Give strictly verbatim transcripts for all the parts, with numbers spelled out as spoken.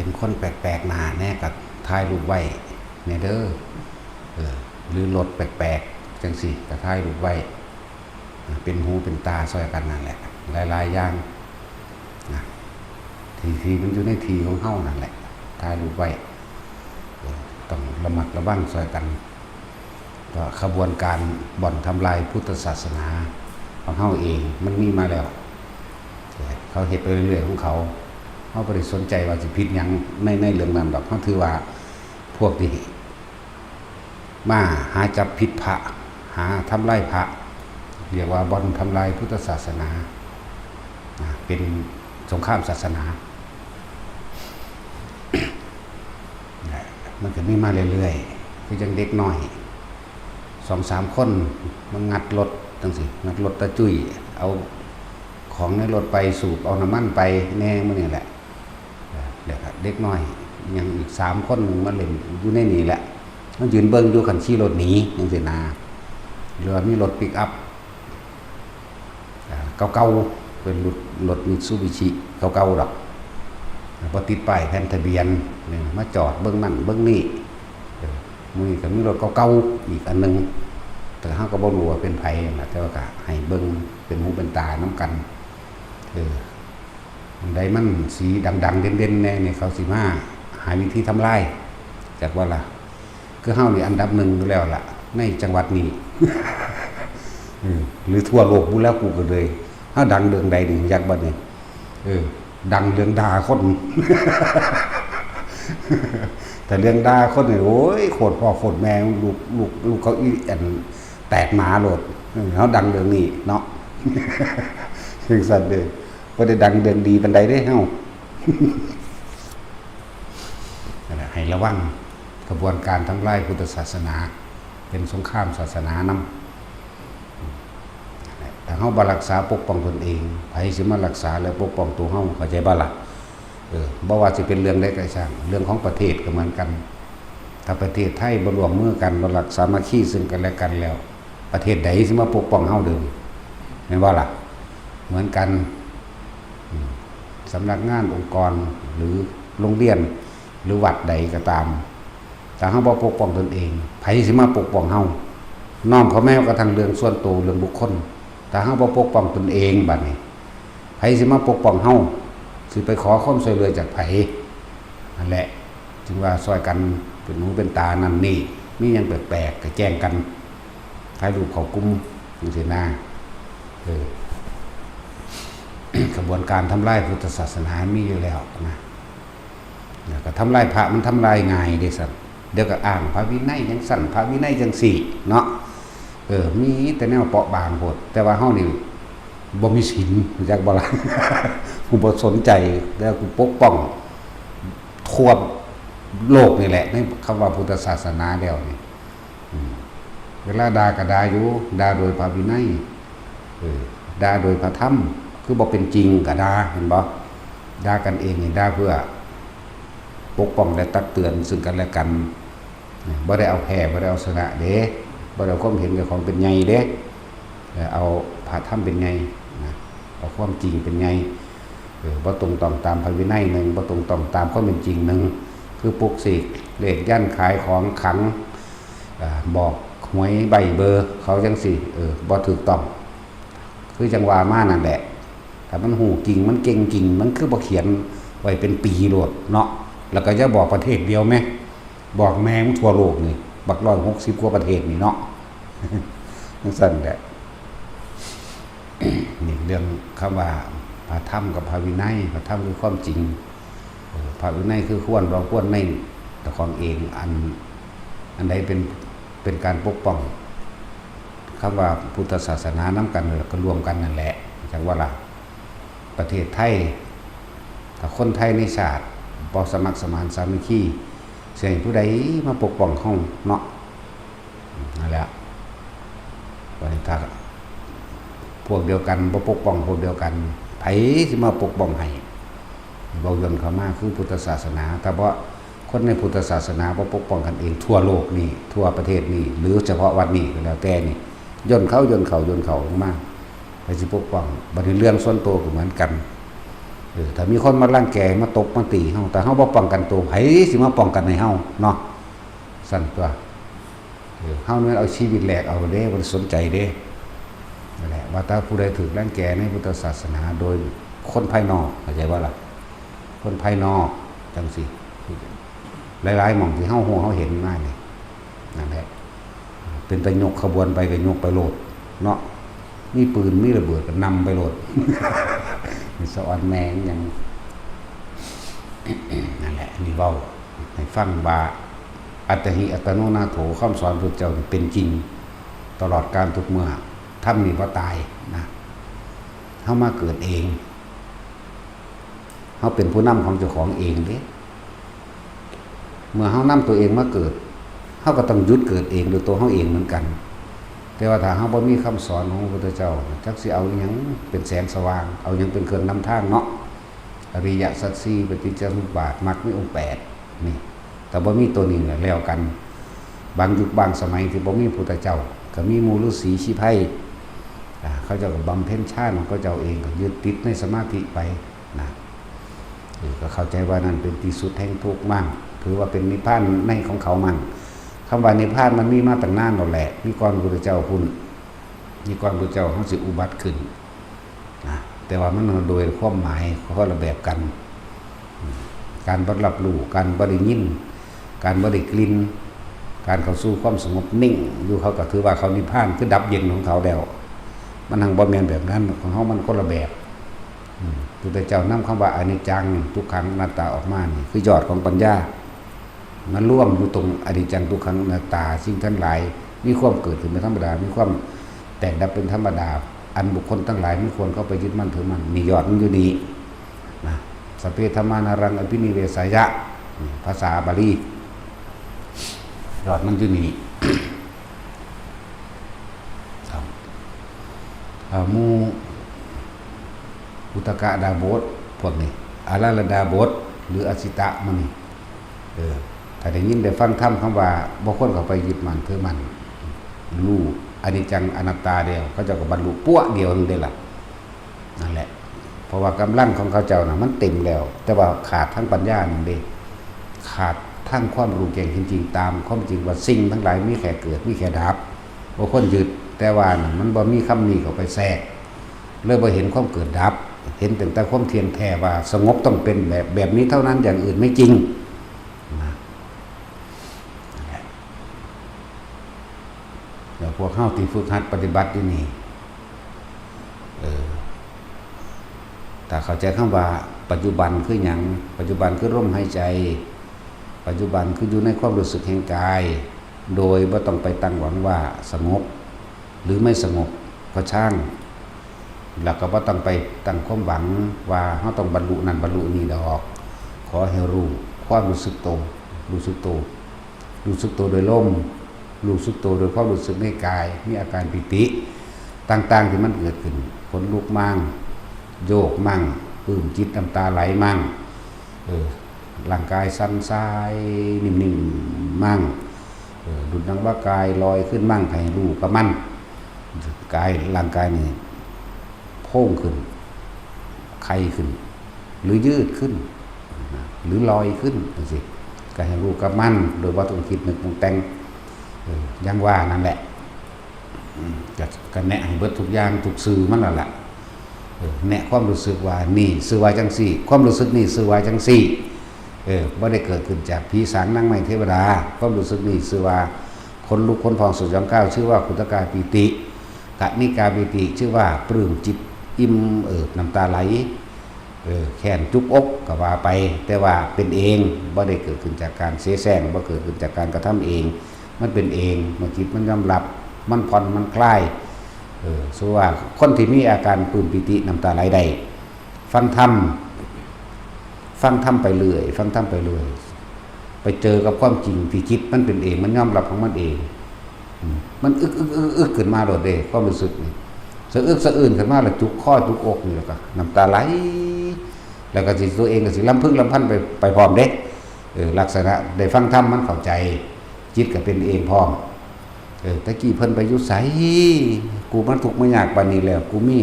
เห็นคนแปลกๆหน้าแน่ก็ถ่ายรูปไว้แน่เด้อ เออ หรือรถแปลกๆจังซี้ก็ถ่ายรูปไว้ อ่า เป็นหูเป็นตาซอยกันนั่นแหละ หลายๆอย่างนะ ที่ ที่มันอยู่ในที่ของเฮานั่นแหละ ถ่ายรูปไว้ เออ ต้องระมัดระวังซอยกัน ก็ขบวนการบ่อนทำลายพุทธศาสนาของเฮาเองมันมีมาแล้ว เขาเฮ็ดไปเรื่อยๆของเขา เฮาบ่ได้สนใจว่าสิผิดหยังใน ในเรื่องนั้นดอก เฮาถือว่าพวกที่มาหาจับผิดพระ หาทำลายพระ เรียกว่าบ่อนทำลายพุทธศาสนา นะ เป็นสงครามศาสนา มันก็มีมาเรื่อยๆ คือจั่งเด็กน้อยสองสามคนมางัดรถจั่งซี้ งัดรถตาจุ้ย เอาของในรถไปสูบ เอาน้ำมันไปแหน่มื้อนี้แหละ เออ แล้วก็เด็กน้อยยังอีกสามคนหนึ่งมาเล่นอยู่ในนี่แหละ มันยืนเบิ่งอยู่ คันขี่รถหนีจั่งซี้นะ หรือว่ามีรถปิกอัพ อ่า เก่าๆ เป็นรถ รถมิตซูบิชิเก่าๆดอก บ่ติดป้ายแผ่นทะเบียน นี่มาจอดเบิ่งนั่นเบิ่งนี่ เออ มื้อนี้ก็มีรถเก่าๆอีกอันหนึ่ง แต่เฮาก็บ่รู้ว่าเป็นไผนะ แต่ว่าก็ให้เบิ่งเป็นหูเป็นตานำกัน เออ อันใดมันสีดังๆเด่นๆแน่นี่ เขาสิมาหาวิธีทำลาย จักว่าล่ะ คือเฮานี่อันดับหนึ่งอยู่แล้วล่ะ ในจังหวัดนี้ เออ หรือทั่วโลกพู้นแล้ว กูก็เลย เฮาดังเรื่องใดนี่ จักบัดนี้ เออ ดังเรื่องด่าคน แต่เรื่องด่าคนนี่ โอ้ย โคตรพ่อโคตรแม่ ลูก ลูก ลูกเขาอีอันแตกหมาโลด เออ เฮาดังเรื่องนี้เนาะ จั่งซั้นเด้อ บ่ได้ดังเรื่องดีปานใดเด้เฮา นั่นแหละ ให้ระวังขบวนการทำลายพุทธศาสนา เป็นสงครามศาสนานำ ถ้าเฮาบ่รักษาปกป้องตนเอง ไผสิมารักษาและปกป้องตัวเฮา เข้าใจบ่ล่ะ เออ บ่ว่าสิเป็นเรื่องใดก็ช่าง เรื่องของประเทศก็เหมือนกัน ถ้าประเทศไทยบ่ร่วมมือกัน บ่รักสามัคคีซึ่งกันและกันแล้ว ประเทศใดสิมาปกป้องเฮาเดี๋ยวนี้ แม่นบ่ล่ะ เหมือนกัน อืม สำนักงานองค์กรหรือโรงเรียนหรือวัดใดก็ตาม ถ้าเฮาบ่ปกป้องตนเอง ไผสิมาปกป้องเฮา น้อมเข้าแม้กระทั่งเรื่องส่วนตัว เรื่องบุคคล ถ้าเฮาบ่ปกป้องตนเองบัดนี้ ไผสิมาปกป้องเฮา สิไปขอความช่วยเหลือจากไผ นั่นแหละ จึงว่าซอยกันเป็นหูเป็นตานั่นนี่ มีหยังแปลกๆก็แจ้งกัน ถ่ายรูปเข้ากลุ่มจั่งซี้นะ เออ ขบวนการทำลายพุทธศาสนามีอยู่แล้วนะ แล้วก็ทำลายพระมันทำลายง่ายเด้ซั่น เดี๋ยวก็อ้างพระวินัยจั่งซั่น พระวินัยจั่งซี้เนาะ เออ มีแต่แนวเปราะบางโพด แต่ว่าเฮานี่บ่มีศีล รู้จักบ่ล่ะ กูบ่สนใจ แล้วกูปกป้องทั่วโลกนี่แหละ ในคำว่าพุทธศาสนาแล้วนี่ อืม เวลาด่าก็ด่าอยู่ ด่าโดยพระวินัย เออ ด่าโดยพระธรรม คือบ่เป็นจริงก็ด่า เห็นบ่ ด่ากันเองนี่ด่าเพื่อปกป้องและตักเตือนซึ่งกันและกัน บ่ได้เอาแพ้ บ่ได้เอาชนะเด้ บ่ได้เอาความเห็นเจ้าของเป็นใหญ่เด้ เออ เอาพระธรรมเป็นใหญ่นะ เอาความจริงเป็นใหญ่ เออ บ่ตรงต้องตามพระวินัยหนึ่ง บ่ตรงต้องตามความเป็นจริงหนึ่ง คือปลุกเสกเลขยันต์ ขายของขลัง อ่า บอกหวยใบ้เบอร์เขาจั่งซี้ เออ บ่ถูกต้อง คือจั่งว่ามานั่นแหละ ถ้ามันฮู้จริง มันเก่งจริง มันคือบ่เขียนไว้เป็นปีโลดเนาะ แล้วก็อย่าบอกประเทศเดียวแหม บอกแม่งทั่วโลกนี่ บักร้อยหกสิบกว่าประเทศนี่เนาะ จั่งซั้นแหละ นี่เรื่องคำว่าพระธรรมกับพระวินัย พระธรรมคือความจริง เออ พระวินัยคือควรบ่ควรในเจ้าของเอง อัน อันใดเป็น เป็นการปกป้องคำว่าพุทธศาสนานำกัน แล้วก็รวมกันนั่นแหละ จั่งว่าล่ะ ประเทศไทย ถ้าคนไทยในชาติบ่สมัครสมานสามัคคี สิให้ผู้ใดมาปกป้องเฮาเนาะ นั่นแหละ บัดนี้ถ้าพวกเดียวกันบ่ปกป้องพวกเดียวกัน ไผสิมาปกป้องให้ เว้าย่นเข้ามาคือพุทธศาสนา ถ้าบ่คนในพุทธศาสนาบ่ปกป้องกันเองทั่วโลกนี่ ทั่วประเทศนี่ หรือเฉพาะวัดนี่ก็แล้วแต่นี่ ย่นเข้า ย่นเข้า ย่นเข้าลงมา ไผสิปกป้อง บัดนี้เรื่องส่วนตัวก็เหมือนกัน เออ ถ้ามีคนมารังแก มาตบมาตีเฮา แต่เฮาบ่ป้องกันตัว ไผสิมาป้องกันให้เฮาเนาะ ซั่นตัว เออ เฮาแม่นเอาชีวิตแลกเอาเด้ บ่ได้สนใจเด้ นั่นแหละ ว่าแต่ผู้ใดถูกรังแกในพุทธศาสนาโดยคนภายนอก เข้าใจบ่ล่ะ คนภายนอก จั่งซี้ หลายๆหม่องที่เฮาฮู้เฮาเห็นมานี่ นั่นแหละ เป็นตายกขบวนไปก็ยกไปโลดเนาะ มีปืนมีระเบิดก็นำไปโลด สะออนแม่งหยัง นั่นแหละ นี่เว้าให้ฟังว่า อัตตหิอัตโนนาโถ คำสอนพุทธเจ้านี่เป็นจริง ตลอดกาลทุกเมื่อ ธรรมนี่บ่ตายนะ เฮามาเกิดเอง เฮาเป็นผู้นำของเจ้าของเองเด้ เมื่อเฮานำตัวเองมาเกิด เฮาก็ต้องหยุดเกิดเองด้วยตัวเฮาเองเหมือนกัน แต่ว่าถ้าเฮาบ่มีคำสอนของพระพุทธเจ้า จักสิเอาอิหยังเป็นแสงสว่าง เอาหยังเป็นเครื่องนำทางเนาะ อริยสัจสี่ ปฏิจจสมุปบาท มรรคมีองค์แปด นี่ แต่บ่มีตัวนี้เนี่ยแล้วกัน บางยุคบางสมัยที่บ่มีพุทธเจ้า ก็มีหมู่ฤๅษีชีไพร อ่า เขาเจ้าก็บำเพ็ญฌานของเขาเจ้าเอง ก็ยึดติดในสมาธิไปนะ เออ ก็เข้าใจว่านั่นเป็นที่สุดแห่งทุกข์มั่ง ถือว่าเป็นนิพพานในของเขามั่ง คำว่านิพพานมันมีมาตั้งนานแล้วแหละ มีก่อนพุทธเจ้าพุ้น มีก่อนพุทธเจ้าเฮาสิอุบัติขึ้นนะ แต่ว่ามันโดยความหมายคนละแบบกัน การบ่รับรู้ การบ่ได้ยิน การบ่ได้กลิ่น การเข้าสู่ความสงบนิ่งอยู่ เขาก็ถือว่าเขานิพพาน คือดับเย็นของเขาแล้ว มันหังบ่แม่นแบบนั้น ของเฮามันคนละแบบ อืม พุทธเจ้านำคำว่าอนิจจัง ทุกขัง อนัตตาออกมานี่ คือยอดของปัญญา มันรวมอยู่ตรงอนิจจัง ทุกขัง อนัตตา สิ่งทั้งหลายมีความเกิดขึ้นเป็นธรรมดา มีความแตกดับเป็นธรรมดา อันบุคคลทั้งหลายไม่ควรเข้าไปยึดมั่นถือมั่น นี่ยอดมันอยู่นี่นะ สัพเพธัมมานารังอภินิเวสายะ นี่ภาษาบาลี ยอดมันอยู่นี่ ครับ อ่า หมู่อุทกดาบท พวกนี้ อาราลดาบท หรืออสิตะหมู่นี่ เออ ถ้าได้ยินได้ฟังธรรมคำว่าบ่ควรเข้าไปยึดมั่นถือมั่น รู้อนิจจังอนัตตาแล้ว เขาเจ้าก็บรรลุปั๊วเดียวนั่นเด้ล่ะ นั่นแหละ เพราะว่ากำลังของเขาเจ้าน่ะมันเต็มแล้ว แต่ว่าขาดทางปัญญานั่นเด้ ขาดทางความรู้แจ้งเห็นจริงตามความจริงว่าสิ่งทั้งหลายมีแค่เกิด มีแค่ดับ บ่ควรยึด แต่ว่านั่นมันบ่มีคำนี้เข้าไปแทรก เลยบ่เห็นความเกิดดับ เห็นตั้งแต่ความเที่ยงแท้ว่าสงบต้องเป็นแบบ แบบนี้เท่านั้น อย่างอื่นไม่จริง นะ นั่นแหละ แล้วพวกเฮาที่ฝึกหัดปฏิบัติอยู่นี่ เออ ถ้าเข้าใจคำว่าปัจจุบันคือหยัง ปัจจุบันคือลมหายใจ ปัจจุบันคืออยู่ในความรู้สึกแห่งกาย โดยบ่ต้องไปตั้งหวังว่าสงบ หรือไม่สงบก็ช่าง แล้วก็บ่ต้องไปตั้งความหวังว่าเฮาต้องบรรลุนั่นบรรลุนี่ดอก ขอให้รู้ความรู้สึกโต รู้สึกโต รู้สึกโตโดยลม รู้สึกโตโดยความรู้สึกในกาย มีอาการปีติต่างๆที่มันเกิดขึ้น ขนลุกมั่ง โยกมั่ง ปลื้มจิตน้ำตาไหลมั่ง เออ ร่างกายสั่นสายนิ่มๆมั่ง เออ ดุจดังว่ากายลอยขึ้นมั่ง ให้รู้กับมัน กาย ร่างกายนี่โพ่งขึ้น ไขขึ้น หรือยืดขึ้น หรือลอยขึ้นจั่งซี้ ก็ให้รู้กับมัน โดยบ่ต้องคิดนึกปรุงแต่ง เออ อย่างว่านั่นแหละ อืม ก็ ก็แนะให้เบิดทุกอย่างทุกสื่อมันนั่นล่ะ เออ แนะความรู้สึกว่านี่ชื่อว่าจั่งซี้ ความรู้สึกนี่ชื่อว่าจั่งซี้ เออ บ่ได้เกิดขึ้นจากผีสางนางไม้เทวดา ความรู้สึกนี่ชื่อว่าขนลุกขนพองสยองกล้าว ชื่อว่าขุทกาปีติ กนิกาปีติ ชื่อว่าปลื้มจิตอิ่มเอิบน้ำตาไหล เออ แค้นจุกอกก็ว่าไป แต่ว่าเป็นเอง บ่ได้เกิดขึ้นจากการเสแสร้ง บ่เกิดขึ้นจากการกระทำเอง มันเป็นเอง เมื่อจิตมันยอมรับ มันผ่อน มันคลาย เออ สมมุติว่าคนที่มีอาการปลื้มปีติน้ำตาไหลได้ ฟังธรรม ฟังธรรมไปเรื่อย ฟังธรรมไปเรื่อย ไปเจอกับความจริงที่จิตมันเป็นเอง มันยอมรับของมันเอง อืม มันอึกอึกอึกอึกขึ้นมาโลดเด้ ความรู้สึกนี่ สะอึกสะอื้นขึ้นมาแล้วจุกคอจุกอกนี่ แล้วก็น้ำตาไหล แล้วก็สิตัวเองก็สิรำพึงรำพันไป ไปพร้อมเด้ เออ ลักษณะได้ฟังธรรมมันเข้าใจ จิตก็เป็นเองพร้อม เออ แต่กี้เพิ่นไปอยู่ไส กูมาทุกข์มายากปานนี้แล้ว กูมี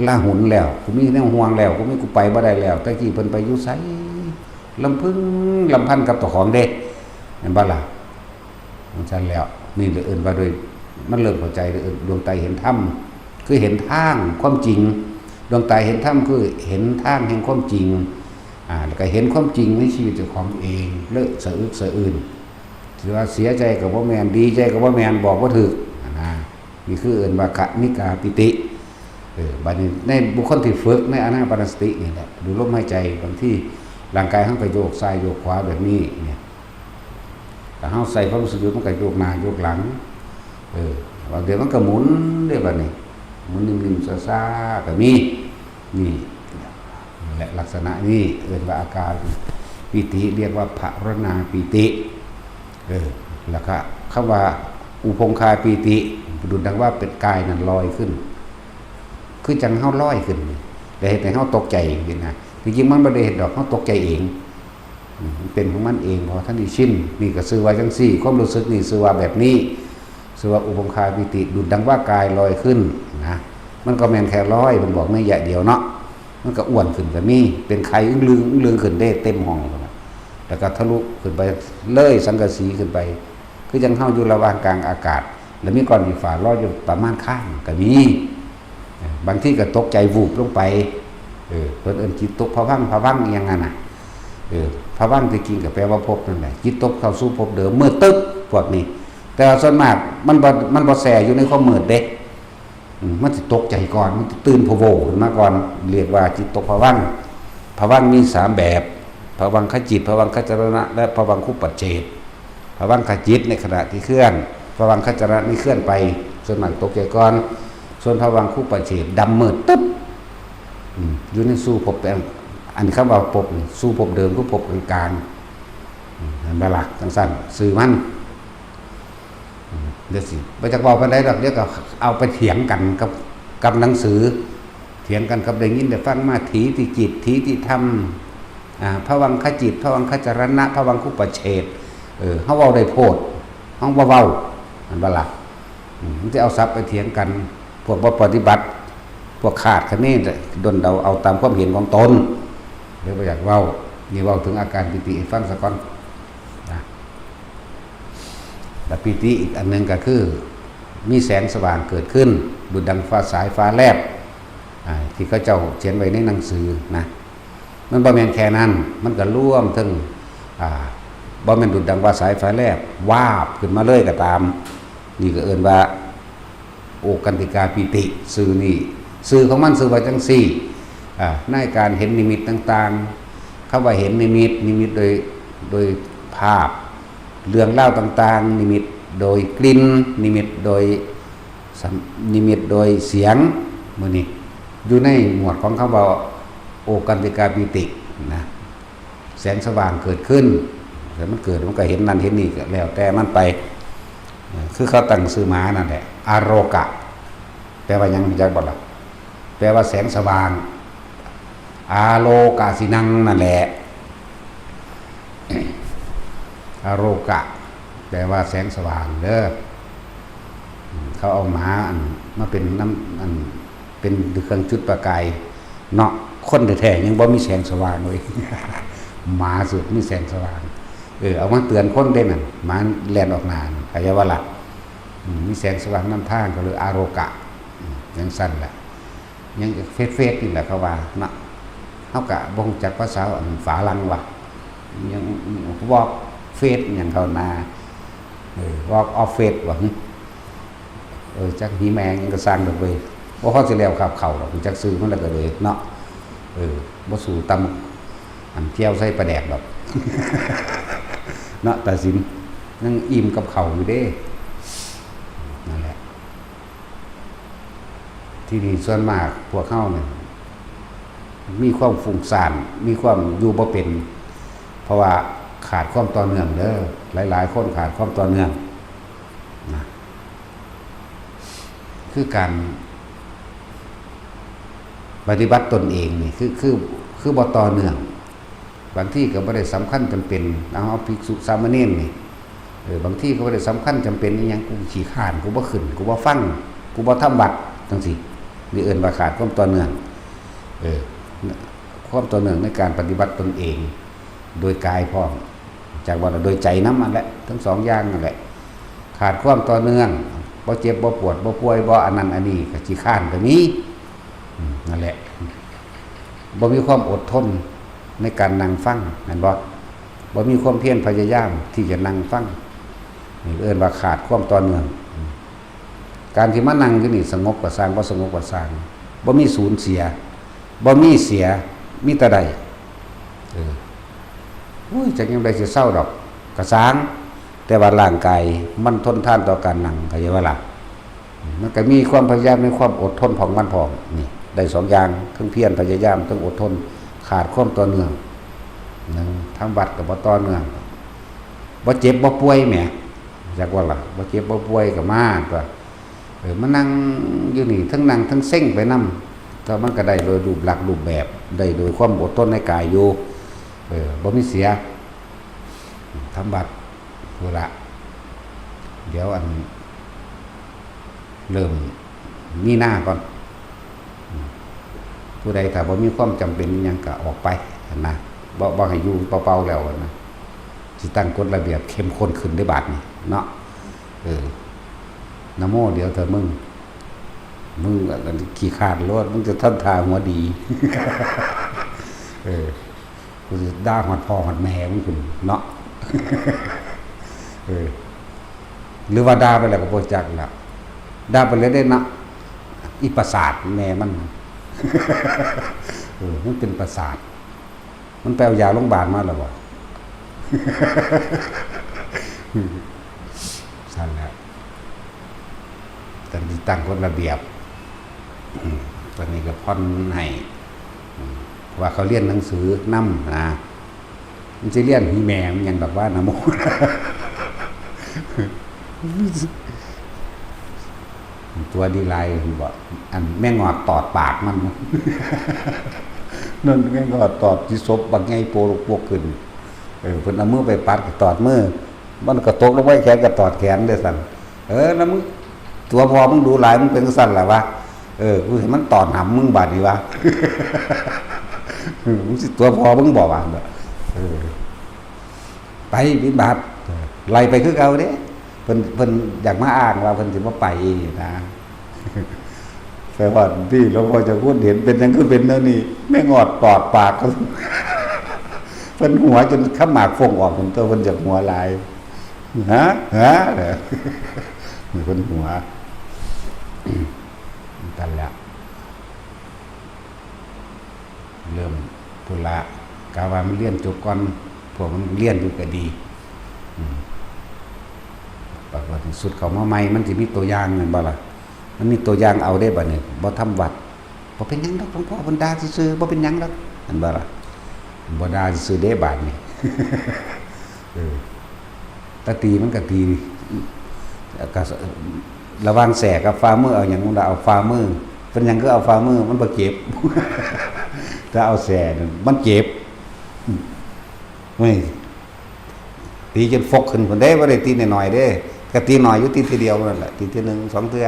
ลาหุนแล้ว กูมีแนวห่วงแล้ว กูมี กูไปบ่ได้แล้ว แต่กี้เพิ่นไปอยู่ไส ลำพึงลำพันกับเจ้าของเด้ แม่นบ่ล่ะ? มันซั่นแล้ว นี่เลยเอิ้นว่าโดย มันเริ่มเข้าใจเลย เอิ้นดวงตาเห็นธรรม คือเห็นทางความจริง ดวงตาเห็นธรรมคือเห็นทางแห่งความจริง อ่า แล้วก็เห็นความจริงในชีวิตเจ้าของเอง เลอะสะอึกสะอื้น ถือว่าเสียใจก็บ่แม่น ดีใจก็บ่แม่น บอกบ่ถูก นะ นี่คือเอิ้นว่าคณิกาปีติ เออ บัดนี้ในบุคคลที่ฝึกในอานาปานสตินี่แหละ ดูลมหายใจ บางทีร่างกายเฮาก็โยกซ้ายโยกขวาแบบนี้เนี่ย ถ้าเฮาใส่ความรู้สึกอยู่ มันก็โยกหน้าโยกหลัง เออ บางเทื่อมันก็หมุนเด้บัดนี้ หมุนนิ่มๆ ช้าๆ ก็มี นี่ และลักษณะนี้เอิ้นว่าอาการปีติ เรียกว่าภาวนาปีติ เออ แล้วก็คำว่าอุปงคาปีติ ดุจดังว่าเป็นกายนั้นลอยขึ้น คือจั่งเฮาลอยขึ้น แต่เฮ็ดให้เฮาตกใจจั่งซี้นะ ที่จริงมันบ่ได้เฮ็ดดอก เฮาตกใจเอง อืม มันเป็นของมันเอง เพราะท่านได้ชิน นี่ก็ชื่อว่าจั่งซี้ ความรู้สึกนี่ชื่อว่าแบบนี้ ชื่อว่าอุปงคาปีติ ดุจดังว่ากายลอยขึ้นนะ มันก็แม่นแค่ลอย มันบอกในระยะเดียวเนาะ มันก็อ้วนขึ้นก็มี เป็นไข้อึ้งลึงอึ้งลึงขึ้นได้เต็มห้องพู้นน่ะ แล้วก็ทะลุขึ้นไปเลยสังกะสีขึ้นไป คือจั่งเฮาอยู่ระหว่างกลางอากาศ แล้วมีก้อนหินฝาลอยอยู่ประมาณข้างก็มี เออ บางทีก็ตกใจวูบลงไป เออ เพิ่นเอิ้นจิตตกภวังค์ ภวังค์อิหยังนั่นน่ะ เออ ภวังค์ที่จริงก็แปลว่าภพนั่นแหละ จิตตกเข้าสู่ภพเดิม มืดตึ๊บ พวกนี้ แต่ว่าส่วนมากมันบ่ มันบ่แช่อยู่ในความมืดเด้ อืม มันสิตกใจก่อน มันสิตื่นพะโวขึ้นมาก่อน เรียกว่าจิตตกภวังค์ ภวังค์มีสามแบบ ภวังคจิต ภวังคจรณะ และภวังคุปปเชฏฐ ภวังคจิตในขณะที่เคลื่อน ภวังคจรณะนี่เคลื่อนไป ส่วนมากตกใจก่อน ส่วนภวังคุปปเชฏฐดำมืดตึ๊บ อืม อยู่ในสู่ภพ อันคำว่าภพนี่ สู่ภพเดิมคือภพกลางๆ อืม เห็นบ่ล่ะ จั่งซั่น ชื่อมัน อืม เดี๋ยวสิ บ่จักเว้าปานใดดอก เดี๋ยวก็เอาไปเถียงกันกับ กับหนังสือ เถียงกันกับได้ยินได้ฟังมา ถีติจิต ถีติธรรม อ่า ภวังคจิต ภวังคจรณะ ภวังคุปปเชฏฐ เออ เฮาเว้าได้โพด เฮาบ่เว้า แม่นบ่ล่ะ? อืม มันสิเอาศัพท์ไปเถียงกัน พวกบ่ปฏิบัติ พวกคาดคะเน ด้นเดาเอาตามความเห็นของตน เลยบ่อยากเว้า นี่เว้าถึงอาการปีติให้ฟังซะก่อน นะ และปีติอีกอันหนึ่งก็คือ มีแสงสว่างเกิดขึ้น ดุจดังฟ้าสายฟ้าแลบ อ่า ที่เขาเจ้าเขียนไว้ในหนังสือนะ มันบ่แม่นแค่นั้น มันก็รวมถึง อ่า บ่แม่นดุจดังฟ้าสายฟ้าแลบ วาบขึ้นมาเลยก็ตาม นี่ก็เอิ้นว่า โอกันติกาปีติ ชื่อนี่ ชื่อของมันชื่อว่าจั่งซี้ อ่า ในการเห็นนิมิตต่างๆ คำว่าเห็นนิมิต นิมิตโดย โดยภาพ เรื่องราวต่างๆ นิมิตโดยกลิ่น นิมิตโดยสัม- นิมิตโดยเสียง มื้อนี้ อยู่ในหมวดของคำว่า โอกันติกาปีติ นะ แสงสว่างเกิดขึ้น แต่มันเกิด มันก็เห็นนั่นเห็นนี่ ก็แล้วแต่มันไป เออ คือเขาตั้งชื่อหมานั่นแหละ อาโรกะ แปลว่าหยัง รู้จักบ่ล่ะ? แปลว่าแสงสว่าง อาโลกาสินัง นั่นแหละ อาโรกะ แปลว่าแสงสว่างเด้อ อืม เขาเอาหมาอัน มาเป็นน้ำ อัน เป็นเครื่องจุดประกาย เนาะ คนแท้ๆ ยังบ่มีแสงสว่างเลย หมาสุดมีแสงสว่าง เออ เอามาเตือนคนเด้นั่น หมาแล่นออกหน้านั่น เข้าใจบ่ล่ะ? อืม มีแสงสว่างนำทาง ก็เลยอาโรกะ อืม จั่งซั่นแหละ ยังเฟซๆ นี่แหละเขาว่าเนาะ เฮาก็บ่รู้จักภาษาอันฝรั่งว่ะ ยัง Walk Face หยังเขานะ เออ Walk of Face ว่ะ เออ จักหีแมงหยังก็ซ่างดอกเว้ย บ่พอสิแล้วคาบเข่าดอก จักชื่อมันแล้วก็เลยเนาะ เออ บ่สู้ตำ อันแจ่วใส่ปลาแดกดอก เนาะ ตาสิน ยังอิ่มกับเข่าอยู่เด้ นั่นแหละ ที่นี่ส่วนมากพวกเฮาเนี่ย มีความฟุ้งซ่าน มีความอยู่บ่เป็น เพราะว่าขาดความต่อเนื่องเด้อ หลายๆ คนขาดความต่อเนื่อง นะ คือการปฏิบัติตนเองนี่ คือ คือ คือบ่ต่อเนื่อง บางทีก็บ่ได้สำคัญจำเป็น เอา เอาภิกษุสามเณรนี่ เออ บางทีก็บ่ได้สำคัญจำเป็นอิหยัง กูขี้คร้าน กูบ่ขึ้น กูบ่ฟัง กูบ่ทำวัตร จั่งซี้ นี่เอิ้นว่าขาดความต่อเนื่อง เออ ความต่อเนื่องในการปฏิบัติตนเอง โดยกายพร้อม จากว่าโดยใจนำนั่นแหละ ทั้งสองอย่างนั่นแหละ ขาดความต่อเนื่อง บ่เจ็บ บ่ปวด บ่ป่วย บ่อันนั้นอันนี้ ก็ขี้คร้านก็มี อืม นั่นแหละ บ่มีความอดทนในการนั่งฟัง แม่นบ่ บ่มีความเพียรพยายามที่จะนั่งฟัง นี่เอิ้นว่าขาดความต่อเนื่อง อืม การที่มานั่งอยู่นี่สงบก็ซ่าง บ่สงบก็ซ่าง บ่มีสูญเสีย บ่มีเสีย มีแต่ได้ เออ โอ้ย จักยามใดสิเซาดอก ก็ซ่าง แต่ว่าร่างกายมันทนทานต่อการนั่ง เข้าใจบ่ล่ะ มันก็มีความพยายาม มีความอดทนของมันพร้อม นี่ ได้สองอย่าง ทั้งเพียรพยายาม ทั้งอดทน ขาดความต่อเนื่อง หนึ่ง ทำวัดก็บ่ต่อเนื่อง บ่เจ็บบ่ป่วยแหม จักว่าล่ะ บ่เจ็บบ่ป่วยก็มาตั๊ว เออ มานั่งอยู่นี่ ทั้งนั่งทั้งเซ็งไปนำ แต่มันก็ได้โดยรูปลักษณ์รูปแบบ ได้โดยความอดทนในกายอยู่ เออ บ่มีเสีย ทำวัด พุ้นละ เดี๋ยวอัน เริ่มมีนาก่อน อืม ผู้ใดถ้าบ่มีความจำเป็นอิหยังก็ออกไปหั้นนะ บ่ บ่ให้อยู่เป่าๆแล้วหั้นนะ สิตั้งกฎระเบียบเข้มข้นขึ้นเด้บาดนี้เนาะ เออ นะโม เดี๋ยวเถอะมึง มึงขี้คร้านโลด มึงจะทำท่าหัวดี เออ กูสิด่าฮอดพ่อฮอดแม่มึงพุ้นเนาะ เออ หรือว่าด่าไปแล้วก็บ่จักแล้ว ด่าไปเลยเด้เนาะ อีประสาทแม่มัน เออ มันเป็นประสาท มันไปเอายาโรงพยาบาลมาแล้วบ่ ซั่นแหละ จั่งสิตั้งกฎระเบียบ อืม ตอนนี้ก็ผ่อนให้ อืม ว่าเขาเรียนหนังสือนำนะ มันสิเรียนหีแม่มันหยังดอกว่านะโม ตัวดีหลาย บอก อันแมงงอดตอดปากมัน นั่นแมงงอดตอดที่ศพบักใหญ่โปโลกปวกขึ้น เออ เพิ่นเอามือไปปัดก็ตอดมือ มันก็ตกลงไปแขนก็ตอดแขนเด้อซั่น เออ แล้วมึง ตัวพ่อมึงดูหลาย มึงเป็นจั่งซั่นล่ะวะ เออ กูสิมันตอดหำมึงบาดนี้วะ เออ มึงสิตัวพ่อมึงบ่วะ เออ ไปบิณฑบาต ไล่ไปคือเก่าเด้ เพิ่น เพิ่นอยากมาอ้างว่าเพิ่นสิบ่ไปนะ ไปฮอดนี่หลวงพ่อเจ้าคุณเห็น เป็นหยังคือเป็นแนวนี้ แมงงอดตอดปาก เพิ่นหัวจนขมากฟงออก เพิ่นตัว เพิ่นอยากหัวหลาย ฮะ ฮะ เพิ่นหัว นั่นแหละ เริ่มพุ้นละ กะว่ามันเรียนจบก่อน พวกมันเรียนอยู่ก็ดี อืม ปรากฏสุดเข้ามาใหม่ มันสิมีตัวอย่างแม่นบ่ล่ะ มันมีตัวอย่างเอาเด้บัดนี้ บ่ทำวัด บ่เป็นหยังดอก หลวงพ่อเพิ่นด่าซื่อๆ บ่เป็นหยังดอก แม่นบ่ล่ะ บ่ด่าซื่อๆ เด้บาดนี้ เออ ตาตีมันก็ตี ก็ระหว่างแส้กับฝ่ามือ เอาหยังมันเอาฝ่ามือ เป็นหยังคือเอาฝ่ามือ มันบ่เจ็บ แต่เอาแส้นั่นมันเจ็บ อืม เฮ้ย ตีจนฟกขึ้นพุ้นเด้ บ่ได้ตีน้อยๆเด้ ก็ตีน้อยอยู่ ตีเทื่อเดียวนั่นแหละ ตีเทื่อหนึ่งสองเทื่อ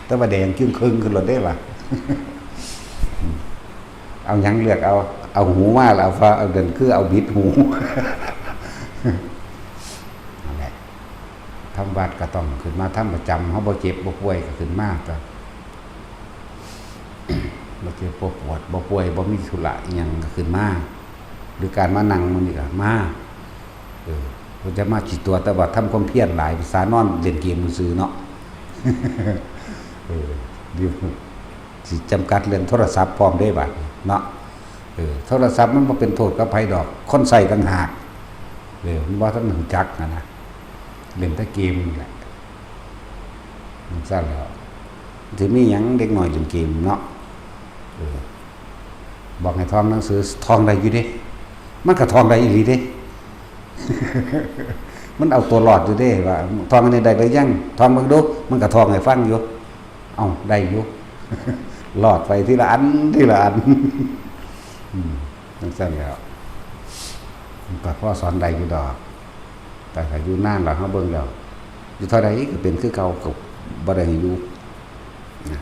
แต่ว่าแดงจึ่งครึ่งขึ้นโลดเด้ว่ะ เอาหยังเลือกเอา เอาหูมาแล้วเอาฝ่า เอาเดินคือเอาบิดหู นั่นแหละ ทำวัดก็ต้องขึ้นมาทำประจำ เฮาบ่เจ็บบ่ป่วยก็ขึ้นมาก็ บ่เจ็บบ่ปวดบ่ป่วย บ่มีธุระอิหยังก็ขึ้นมา หรือการมานั่งมื้อนี้ก็มา เออ เพิ่นจะมาขี้ตั๋ว แต่ว่าทำความเพียรหลาย ภาษานอนเล่นเกมซื่อๆเนาะ เออ เดี๋ยวสิจำกัดเรื่องโทรศัพท์พร้อมเด้บัดนี้เนาะ เออ โทรศัพท์มันบ่เป็นโทษกับไผดอก คนใช้ต่างหาก เออ มันบ่ทันรู้จักหั้นนะ เล่นแต่เกมนี่แหละ มันซั่นแหล้ว สิมีหยังเด็กน้อยเล่นเกมเนาะ เออ บอกให้ท่องหนังสือ ท่องได้อยู่เด้ มันก็ท่องได้อีหลีเด้ มันเอาตัวรอดอยู่เด้ ว่าท่องอันนี้ได้หรือยัง ท่องเบิ่งดู มันก็ท่องให้ฟังอยู่ เอ้า ได้อยู่ รอดไปทีละอัน ทีละอัน อืม จั่งซั่นแหล้ว มันก็พอสอนได้อยู่ดอก แต่ถ้าอยู่นานแล้ว เฮาเบิ่งแล้ว อยู่เท่าใดก็เป็นคือเก่า ก็บ่ได้ให้อยู่ นะ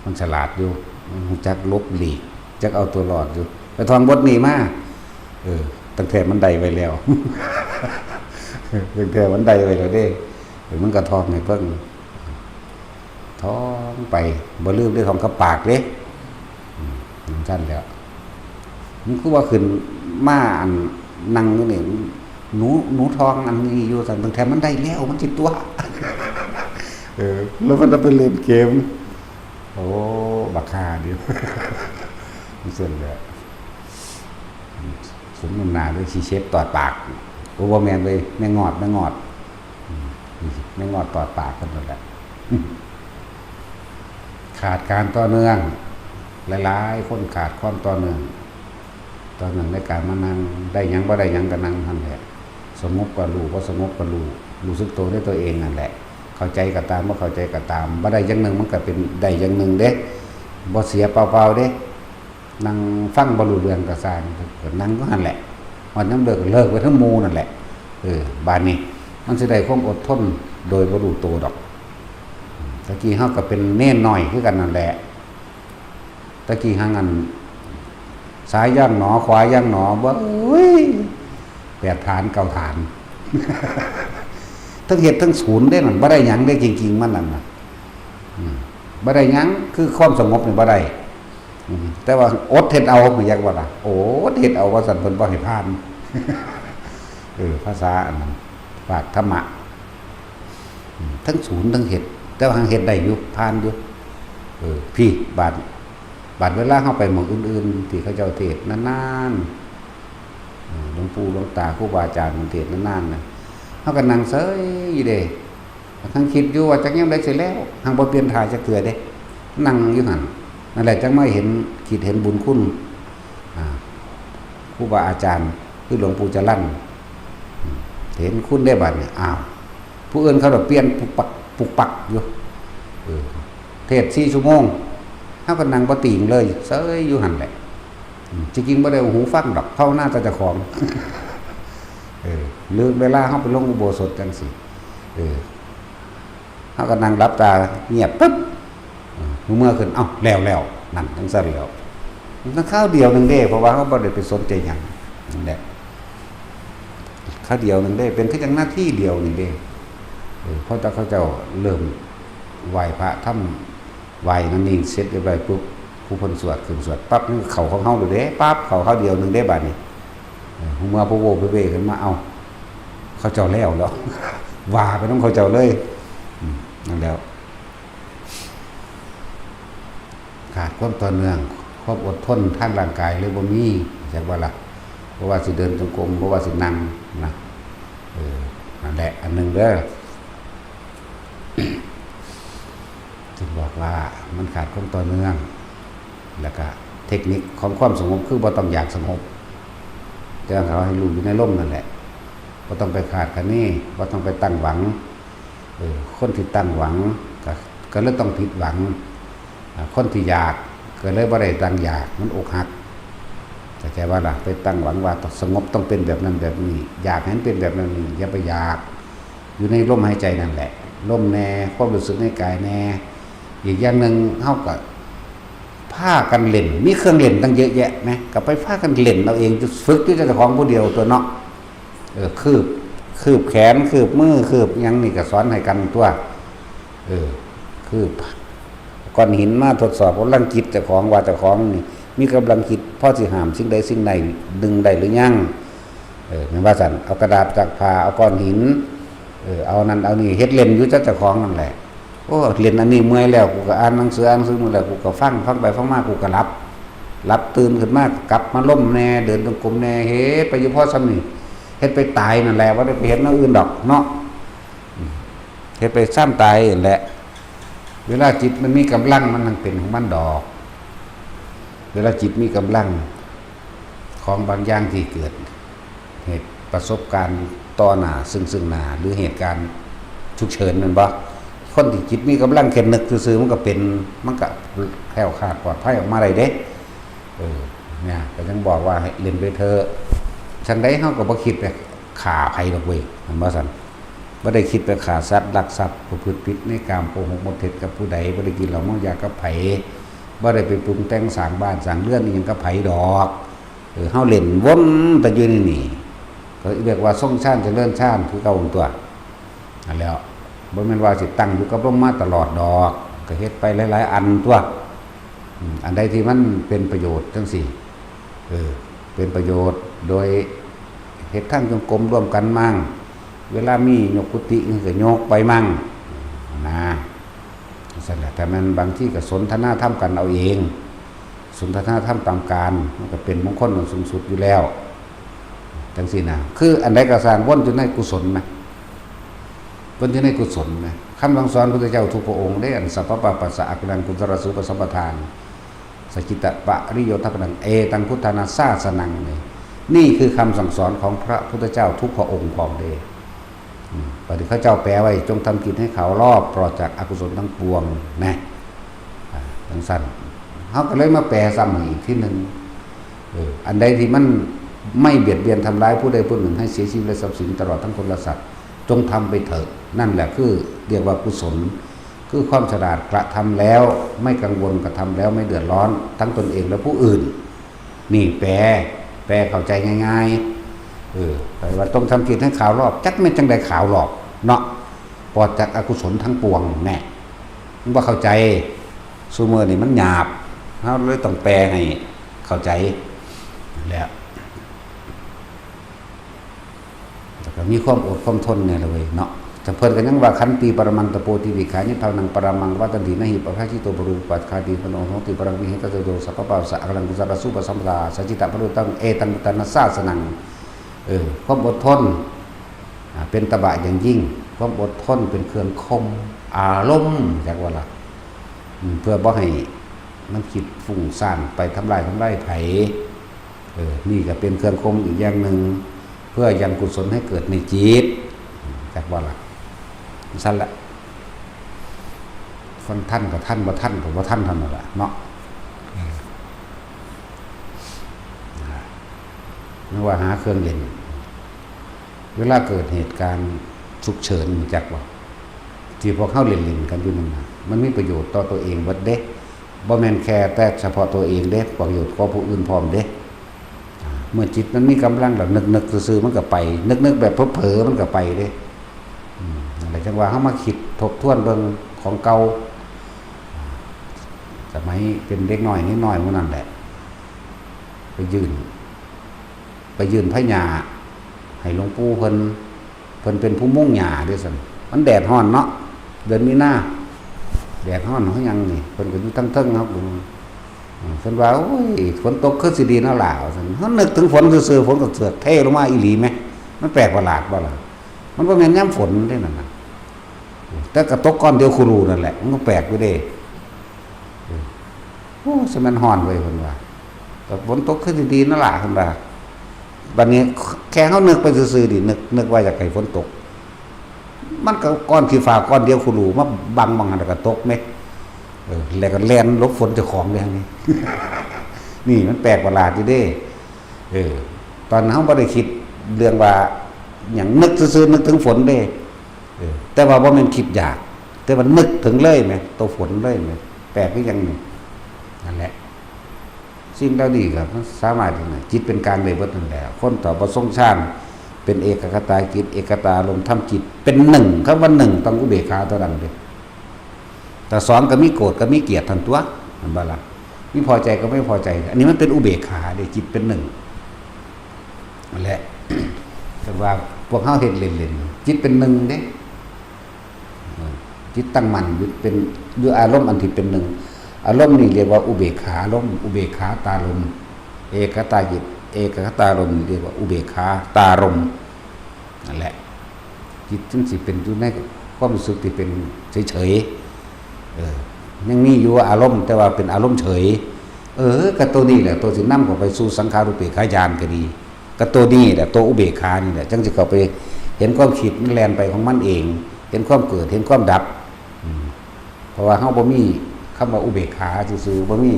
มันฉลาดอยู่ มันรู้จักหลบหลีก จักเอาตัวรอดอยู่ ไปท่องบทนี้มา เออ ตั้งแต่มันได้ไว้แล้ว ตั้งแต่มันได้ไว้แล้วเด้ เออ มันก็ท่องให้เพิ่ง ท่องไป บ่ลืมได้ท่องกับปากเด้ อืม จั่งซั่นแหล้ว มันคือว่าขึ้นมาอันนั่งอยู่นี่ หนู หนูท่องอันนี้อยู่ ซั่น ตั้งแต่มันได้แล้ว มันสิตัว เออ แล้วมันจะไปเล่นเกม โอ้ บักห่าเดียว มันเส้นเลย สมน้ำหน้าเลย สิเช็ดตอดปาก โอ้ บ่แม่นเลย แม่งอด แม่งอด อืม แม่งอดตอดปากกันนั่นแหละ ขาดการต่อเนื่อง หลายๆ คนขาดความต่อเนื่อง ต่อเนื่องในการมานั่ง ได้หยังบ่ได้หยังก็นั่งหั่นแหละ สงบก็รู้ บ่สงบก็รู้ รู้สึกตัวในตัวเองนั่นแหละ เข้าใจก็ตาม บ่เข้าใจก็ตาม บ่ได้อย่างหนึ่งมันก็เป็นได้อย่างหนึ่งเด้ บ่เสียเปล่าๆเด้ นั่งฟังบ่รู้เรื่องก็ซ่าง ก็นั่งอยู่หั่นแหละ ฮอดยามเลิกก็เลิกไปทั้งหมู่นั่นแหละ เออ บาดนี้ มันสิได้ความอดทนโดยบ่รู้ตัวดอก ตะกี้เฮาก็เป็นเณรน้อยคือกันนั่นแหละ ตะกี้หั้งอัน ซ้ายย่างหนอ ขวาย่างหนอ บ่ โอ้ย แปดฐาน เก้าฐาน ทั้งเฮ็ดทั้งศูนย์เด้นั่น บ่ได้หยังเด้ จริงๆมันนั่นน่ะ อืม บ่ได้หยัง คือความสงบนี่บ่ได้ อืม แต่ว่าอดเฮ็ดเอา อยากว่าล่ะ โอ้ อดเฮ็ดเอา ว่าซั่น เพิ่นบ่ให้ผ่าน เออ ภาษาอันนั้น ภาคธรรมะ อืม ทั้งศูนย์ทั้งเฮ็ด แต่ว่าหั้งเฮ็ดได้อยู่ ผ่านอยู่ เออ พี้ บาด บาดเวลาเฮาไปหม่องอื่นๆ ที่เขาเจ้าเทศน์นานๆ เออ หลวงปู่หลวงตาครูบาอาจารย์เพิ่นเทศน์นานๆ นะ เฮาก็นั่งเซยอยู่เด้ หั้งคิดอยู่ว่าจักยามใดสิแล้ว หั้งบ่เปลี่ยนท่าจักเทื่อเด้ นั่งอยู่หั่น นั่นแหละจั่งมาเห็น คิดเห็นบุญคุณ อ่า ครูบาอาจารย์ คือหลวงปู่จรัญ เห็นคุณได้บัดนี้ อ้าว ผู้อื่นเขาดอกเปลี่ยนปุกปัก ปุกปักอยู่ เออ เทศน์สี่ชั่วโมง เฮาก็นั่งบ่ติงเลย เซยอยู่หั่นแหละ อืม จริงๆบ่ได้เอาหูฟังดอก ภาวนาแต่เจ้าของ เออ หรือเวลาเฮาไปลงอุโบสถจั่งซี้ เออ เฮาก็นั่งหลับตาเงียบปึ๊บ เออ เมื่อคืน เอ้า แล้ว แล้ว นั่นจั่งซั่นแล้ว มันคราวเดียวหนึ่งเด้ เพราะว่าเฮาบ่ได้ไปสนใจหยัง นั่นแหละ คราวเดียวหนึ่งเด้ เป็นแค่จั่งนาทีเดียวนี่เด้ เออ พอแต่เขาเจ้าเริ่มไหว้พระทำ ไหว้นั่นนี่เสร็จเรียบร้อยปุ๊บ ผู้เพิ่นสวดขึ้นสวดปั๊บ มันเข้าของเฮาเลยเด้ ปั๊บ เข้าคราวเดียวหนึ่งเด้บาดนี้ เออ เมื่อพวกโว้ไปเว้ขึ้นมา เอ้า เขาเจ้าแล้วแล้ว ว่าไปนำเขาเจ้าเลย อืม นั่นแหล้ว ขาดความต่อเนื่อง ความอดทนทางร่างกายเลยบ่มี จักว่าล่ะ บ่ว่าสิเดินจงกรม บ่ว่าสินั่งนะ เออ นั่นแหละ อันหนึ่งเด้อ จึงบอกว่ามันขาดความต่อเนื่อง แล้วก็เทคนิคของความสงบคือบ่ต้องอยากสงบ แต่เขาให้รู้อยู่ในลมนั่นแหละ บ่ต้องไปคาดคะเน บ่ต้องไปตั้งหวัง เออ คนที่ตั้งหวังก็ ก็เลยต้องผิดหวัง อ่า คนที่อยากก็เลยบ่ได้ดังอยาก มันอกหัก เข้าใจว่าล่ะ ไปตั้งหวังว่าต้องสงบต้องเป็นแบบนั้นแบบนี้ อยากให้มันเป็นแบบนั้นนี่ อย่าไปอยาก อยู่ในลมหายใจนั่นแหละ ลมแน่ ความรู้สึกในกายแน่ อีกอย่างหนึ่งเฮาก็พากันเล่น มีเครื่องเล่นตั้งเยอะแยะแหม ก็ไปพากันเล่นเอาเอง ฝึกอยู่แต่เจ้าของผู้เดียวตัวเนาะ เออ คืบ คืบแขน คืบมือ คืบหยังนี่ก็สอนให้กันตัว เออ คืบก้อนหินมาทดสอบกำลังจิตเจ้าของ ว่าเจ้าของนี่มีกำลังจิตพอสิห้ามสิ่งใดสิ่งใดดึงได้หรือยัง เออ แม่นว่าซั่น เอากระดาษซักผ้า เอาก้อนหิน เออ เอานั่นเอานี่ เฮ็ดเล่นอยู่แต่เจ้าของนั่นแหละ โอ้ เล่นอันนี้เมื่อยแล้ว กูก็อ่านหนังสือ อ่านหนังสือเมื่อยแล้ว กูก็ฟัง ฟังไปฟังมา กูก็หลับ หลับตื่นขึ้นมา กลับมาลมแน่ เดินจงกรมแน่ เฮ็ดไปอยู่พอส่ำนี้ เฮ็ดไปตายนั่นแหละ บ่ได้ไปเฮ็ดแนวอื่นดอกเนาะ อืม เฮ็ดไปส่ำตายนั่นแหละ เวลาจิตมันมีกำลัง มันนั่งเป็นของมันดอก เวลาจิตมีกำลัง ของบางอย่างที่เกิด เหตุประสบการณ์ต่อหน้าซึ่งซึ่งหน้า หรือเหตุการณ์ฉุกเฉินแม่นบ่ คนที่จิตมีกำลังแค่นึกซื่อๆ มันก็เป็น มันก็แคล้วคลาดปลอดภัยออกมาได้เด้ เออ เนี่ย ก็ยังบอกว่าให้เล่นไปเถอะ ซั่นใดเฮาก็บ่คิดไปฆ่าไผดอกเว้ย แม่นบ่ซั่น บ่ได้คิดไปฆ่าสัตว์ลักทรัพย์ประพฤติผิดในกามโกหกมดเท็จกับผู้ใด บ่ได้กินเหล้าเมายากับไผ บ่ได้ไปปรุงแต่งสร้างบ้านสร้างเรือนอีหยังกับไผดอก เออ เฮาเล่นวนแต่อยู่ในนี่ ก็เรียกว่าทรงฌานเจริญฌานคือเก่าตัว นั่นแหล้ว บ่แม่นว่าสิตั้งอยู่กับลมมาตลอดดอก ก็เฮ็ดไปหลายๆ อันตัว อืม อันใดที่มันเป็นประโยชน์จั่งซี้ เออ เป็นประโยชน์ โดยเฮ็ดทางจงกรมร่วมกันมั่ง เวลามียกกุฏิก็ยกไปมั่ง นะ ซั่นแหละ แต่มันบางทีก็สนทนาธรรมกันเอาเอง สนทนาธรรมตามการ มันก็เป็นมงคลอันสูงสุดอยู่แล้ว จั่งซี้นะ คืออันใดก็สร้างวนอยู่ในกุศลนะ วนอยู่ในกุศลนะ คำสั่งสอนพุทธเจ้าทุกพระองค์เด้ อันสัพพะปาปัสสะอกุณังกุศลสูปสัมปทาน สัจจิตะปริโยธปนัง เอตังพุทธานาสาสนัง นี่ นี่คือคำสั่งสอนของพระพุทธเจ้าทุกพระองค์ของเด้ อืม ปฏิเขาเจ้าแปลไว้ จงทำกิจให้ขาวรอบ ปลอดจากอกุศลทั้งปวง นะ อ่า จั่งซั่น เฮาก็เลยมาแปลซ้ำอีกทีหนึ่ง เออ อันใดที่มันไม่เบียดเบียนทำร้ายผู้ใดผู้หนึ่งให้เสียชีวิตและทรัพย์สินตลอดทั้งคนและสัตว์ จงทำไปเถอะ นั่นแหละคือเรียกว่ากุศล คือความฉลาดกระทำแล้วไม่กังวล กระทำแล้วไม่เดือดร้อนทั้งตนเองและผู้อื่น นี่แปล แปลเข้าใจง่ายๆ เออ ไปว่าต้องทำกิจให้ขาวรอบ จักแม่นจั่งใดขาวรอบ เนาะ ปลอดจากอกุศลทั้งปวง แน่ มันบ่เข้าใจ ซุมื้อนี่มันหยาบ เฮาเลยต้องแปลให้เข้าใจ แล้ว แล้วก็มีความอดความทนแน่ละเว้ยเนาะ แต่เพิ่นก็ยังว่า ขันติปรมังตะโปติติขานิพพานังปรมังวัตตันติ นะหิปะภาชิโตปรูปัสสาติ ปโนโหติปรังวิเหตะโต สัพพะปาสะอรังกุสะระสุปะสัมปทา สัจจิตะปรุตตัง เอตังพุทธานาสาสนัง เออ ความอดทน อ่า เป็นตบะอย่างยิ่ง ความอดทนเป็นเครื่องข่มอารมณ์ จักว่าล่ะ อืม เพื่อบ่ให้มันคิดฟุ้งซ่านไปทำลายทำลายไผ เออ นี่ก็เป็นเครื่องข่มอีกอย่างหนึ่ง เพื่อยังกุศลให้เกิดในจิต จักว่าล่ะ ซั่นละ ฟังทันก็ทัน บ่ทันก็บ่ทันเท่านั้นล่ะเนาะ เออ อ่า นึกว่าหาเครื่องเล่น เวลาเกิดเหตุการณ์ฉุกเฉิน รู้จักบ่ ที่พวกเฮาเล่นๆกันอยู่นั่นน่ะ มันมีประโยชน์ต่อตัวเองเบิดเด้ บ่แม่นแค่แต่เฉพาะตัวเองเด้ ประโยชน์ต่อผู้อื่นพร้อมเด้ อ่า เมื่อจิตมันมีกำลังแล้ว นึกๆซื่อๆมันก็ไป นึกๆแบบเผลอๆมันก็ไปเด้ อืม นั่นแหละ จั่งว่าเฮามาคิดทบทวนเบิ่งของเก่า สมัยเป็นเด็กน้อยนิดน้อยหมู่นั้นแหละ ไปยื่น ไปยื่นพญาให้หลวงปู่เพิ่น เพิ่นเป็นผู้มุงหญ้าเด้ซั่น มันแดดร้อนเนาะ เดือนมีนา แดดร้อนเฮายังนี่ เพิ่นก็อยู่ทางเทิงเฮาก็ เพิ่นว่า โอ้ย ฝนตกคือสิดีเนาะหล่า ว่าซั่น เฮานึกถึงฝนซื่อๆ ฝนก็เสือกเทลงมาอีหลีแหม มันแปลกประหลาดบ่ล่ะ มันบ่แม่นยามฝนเด้นั่นน่ะ แต่ก็ตกก้อนเดียวคูรูนั่นแหละ มันก็แปลกอยู่เด้ เออ โอ้ สิแม่นฮ้อนเว้ย เพิ่นว่า แต่ฝนตกคือสิดีนั่นล่ะ เพิ่นว่า บัดนี้แค่เฮานึกไปซื่อๆนี่ นึก นึกว่าอยากให้ฝนตก มันก็ก้อนขี้ฟ้าก้อนเดียวคูรูมาบังหม่องหั่น แล้วก็ตกแหม เออ แล้วก็แล่นหลบฝนเจ้าของเลยนี่ นี่มันแปลกประหลาดอยู่เด้ เออ ตอนเฮาบ่ได้คิดเรื่องว่าหยัง นึกซื่อๆ นึกถึงฝนเด้ เออ แต่ว่าบ่แม่นคิดอยาก แต่ว่านึกถึงเลยแหม ตัวฝนเลยแหม แปลกคือหยังนี่ นั่นแหละ สิ่งเหล่านี้ก็มันสามารถที่จะจิตเป็นกลางได้เบิดนั่นแหละ คนถ้าบ่ทรงฌาน เป็นเอกคตาจิต เอกคตารมณ์ ทำจิตเป็นหนึ่ง คำว่าหนึ่งต้องอุเบกขาเท่านั้นเด้ แต่สองก็มีโกรธก็มีเกลียดทันตัว เห็นบ่ล่ะ มีพอใจก็ไม่พอใจ อันนี้มันเป็นอุเบกขาเด้ จิตเป็นหนึ่ง นั่นแหละ แต่ว่าพวกเฮาเฮ็ดเล่นๆ จิตเป็นหนึ่งเด้ เออ จิตตั้งมั่นอยู่เป็น อยู่อารมณ์อันที่เป็นหนึ่ง อารมณ์นี่เรียกว่าอุเบกขาอารมณ์ อุเบกขาตารมณ์ เอกคตาจิต เอกคตารมณ์ เรียกว่าอุเบกขาตารมณ์ นั่นแหละ จิตมันสิเป็นอยู่ในความรู้สึกที่เป็นเฉยๆ เออ ยังมีอยู่อารมณ์ แต่ว่าเป็นอารมณ์เฉย เออ ก็ตัวนี้แหละ ตัวสินำเข้าไปสู่สังขารูปเปกขาญาณก็ดี ก็ตัวนี้แหละ ตัวอุเบกขานี่แหละ จั่งสิเข้าไปเห็นความคิดมันแล่นไปของมันเอง เห็นความเกิด เห็นความดับ อืม เพราะว่าเฮาบ่มีคำว่าอุเบกขาซื่อๆ บ่มี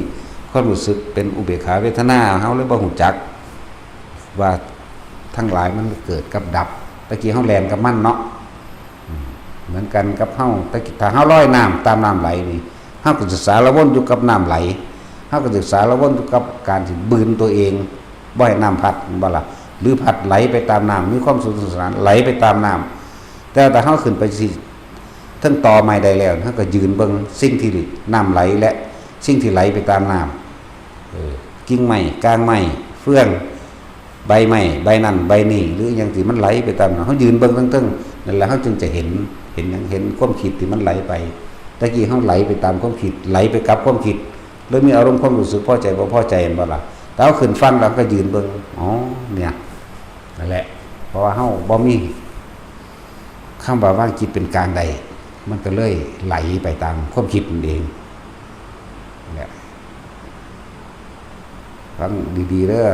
ความรู้สึกเป็นอุเบกขาเวทนา เฮาเลยบ่ฮู้จักว่าทั้งหลายมันเกิดกับดับ ตะกี้เฮาแล่นกับมันเนาะ เหมือนกันกับเฮา ถ้า ถ้าเฮาลอยน้ำตามน้ำไหลนี่ เฮาก็สิสารวนอยู่กับน้ำไหล เฮาก็สิสารวนอยู่กับการที่บืนตัวเอง บ่ให้น้ำพัด แม่นบ่ล่ะ หรือพัดไหลไปตามน้ำ มีความสนุกสนาน ไหลไปตามน้ำ แต่ถ้าเฮาขึ้นไปสิ เทิงตอไม้ได้แล้ว เฮาก็ยืนเบิ่งสิ่งที่น้ำไหลและสิ่งที่ไหลไปตามน้ำ เออ กิ่งไม้ กางไม้ เฟื่อง ใบไม้ ใบนั่น ใบนี้ หรือหยังที่มันไหลไปตามน้ำ เฮายืนเบิ่งเทิงๆ นั่นแหละ เฮาจึงจะเห็น เห็นหยัง เห็นความคิดที่มันไหลไป ตะกี้เฮาไหลไปตามความคิด ไหลไปกับความคิด เลยมีอารมณ์ความรู้สึกพอใจบ่พอใจ แม่นบ่ล่ะ แต่เฮาขึ้นฝั่งแล้วก็ยืนเบิ่ง อ๋อ เนี่ย นั่นแหละ เพราะว่าเฮาบ่มีคำว่าวางจิตเป็นกลางได้ มันก็เลยไหลไปตามความคิดนั่นเอง นั่นแหละ ฟังดีๆเด้อ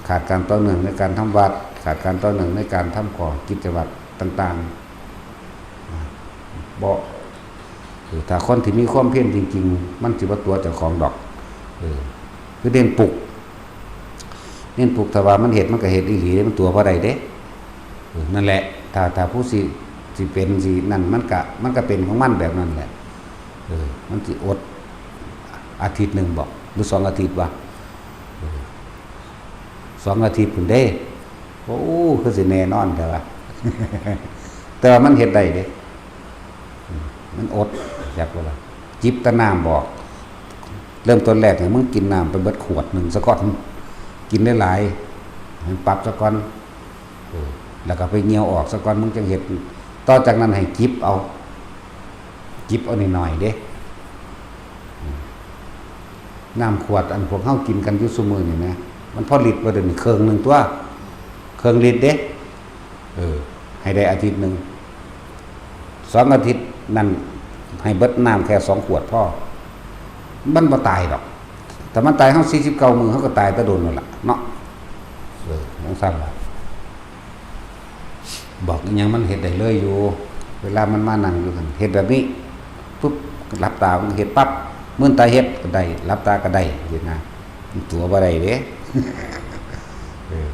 ขาดการต่อเนื่องในการทำวัตร ขาดการต่อเนื่องในการทำข้อกิจวัตรต่างๆ บ่ เออ ถ้าคนที่มีความเพียรจริงๆ มันสิบ่ตั๋วเจ้าของดอก เออ คือเน้นปลุก เน้นปลุก ถ้าว่ามันเฮ็ด มันก็เฮ็ดอีหลี มันตั๋วบ่ได้เด้ เออ นั่นแหละ ถ้า ถ้าผู้สิ สิเป็น สินั่น มันก็ มันก็เป็นของมันแบบนั้นแหละ เออ มันสิอดอาทิตย์หนึ่งบ่ หรือสองอาทิตย์วะ เออ สองอาทิตย์พุ้นเด้ โอ้ คือสิแน่นอนแท้วะ แต่ว่ามันเฮ็ดได้เด้ อืม มันอด จักว่าล่ะ จิบแต่น้ำบอก เริ่มต้นแรกเนี่ย มึงกินน้ำไปเบิดขวดหนึ่งซะก่อน กินหลายๆ ให้ปรับซะก่อน เออ แล้วก็ไปเหยี่ยวออกซะก่อน มึงจั่งเฮ็ด ต่อจากนั้นให้จิบเอา จิบเอาน้อยๆเด้ อืม น้ำขวดอันพวกเฮากินกันอยู่ซุมื้อนี่นะ มันพอลิตรบ่เดี๋ยวนี้ เครื่องหนึ่งตัว เครื่องลิตรเด้ เออ ให้ได้อาทิตย์หนึ่ง สองอาทิตย์นั่น ให้เบิดน้ำแค่สองขวดพอ มันบ่ตายดอก ถ้ามันตายเฮาสี่สิบเก้ามื้อ เฮาก็ตายแต่โดนนั่นล่ะเนาะ เออ จั่งซั้นล่ะ บอกอิหยังมันเฮ็ดได้เลยอยู่ เวลามันมานั่งอยู่หั่น เฮ็ดแบบนี้ ปุ๊บ หลับตามันเฮ็ดปั๊บ มื่นตาเฮ็ดก็ได้ หลับตาก็ได้ เฮ็ดนะ ตั๋วบ่ได้เด้ เออ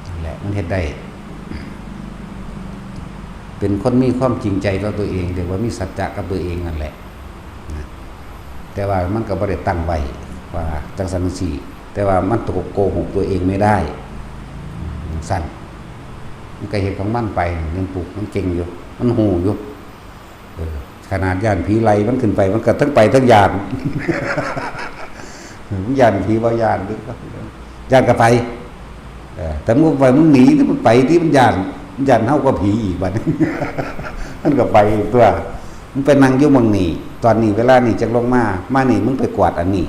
นั่นแหละ มันเฮ็ดได้ เป็นคนมีความจริงใจกับตัวเอง เรียกว่ามีสัจจะกับตัวเองนั่นแหละ นะ แต่ว่ามันก็บ่ได้ตั้งไว้ว่าจั่งซั้นจั่งซี้ แต่ว่ามันโกหกตัวเองไม่ได้ จั่งซั้น มันก็เฮ็ดของมันไป เน้นปลุก มันเก่งอยู่ มันฮู้อยู่ เออ ขนาดย้านผีไล่มันขึ้นไป มันก็ทั้งไปทั้งย้าน มึงย้านผีบ่ย้าน ย้านก็ไป เออ แต่มึงไป มึงหนีนี่ มันไปที่มันย้าน มันย้านเฮากว่าผีอีกบัดนี้ มันก็ไปตัว มึงไปนั่งอยู่หม่องนี้ ตอนนี้เวลานี้จั่งลงมา มานี่มึงไปกวาดอันนี้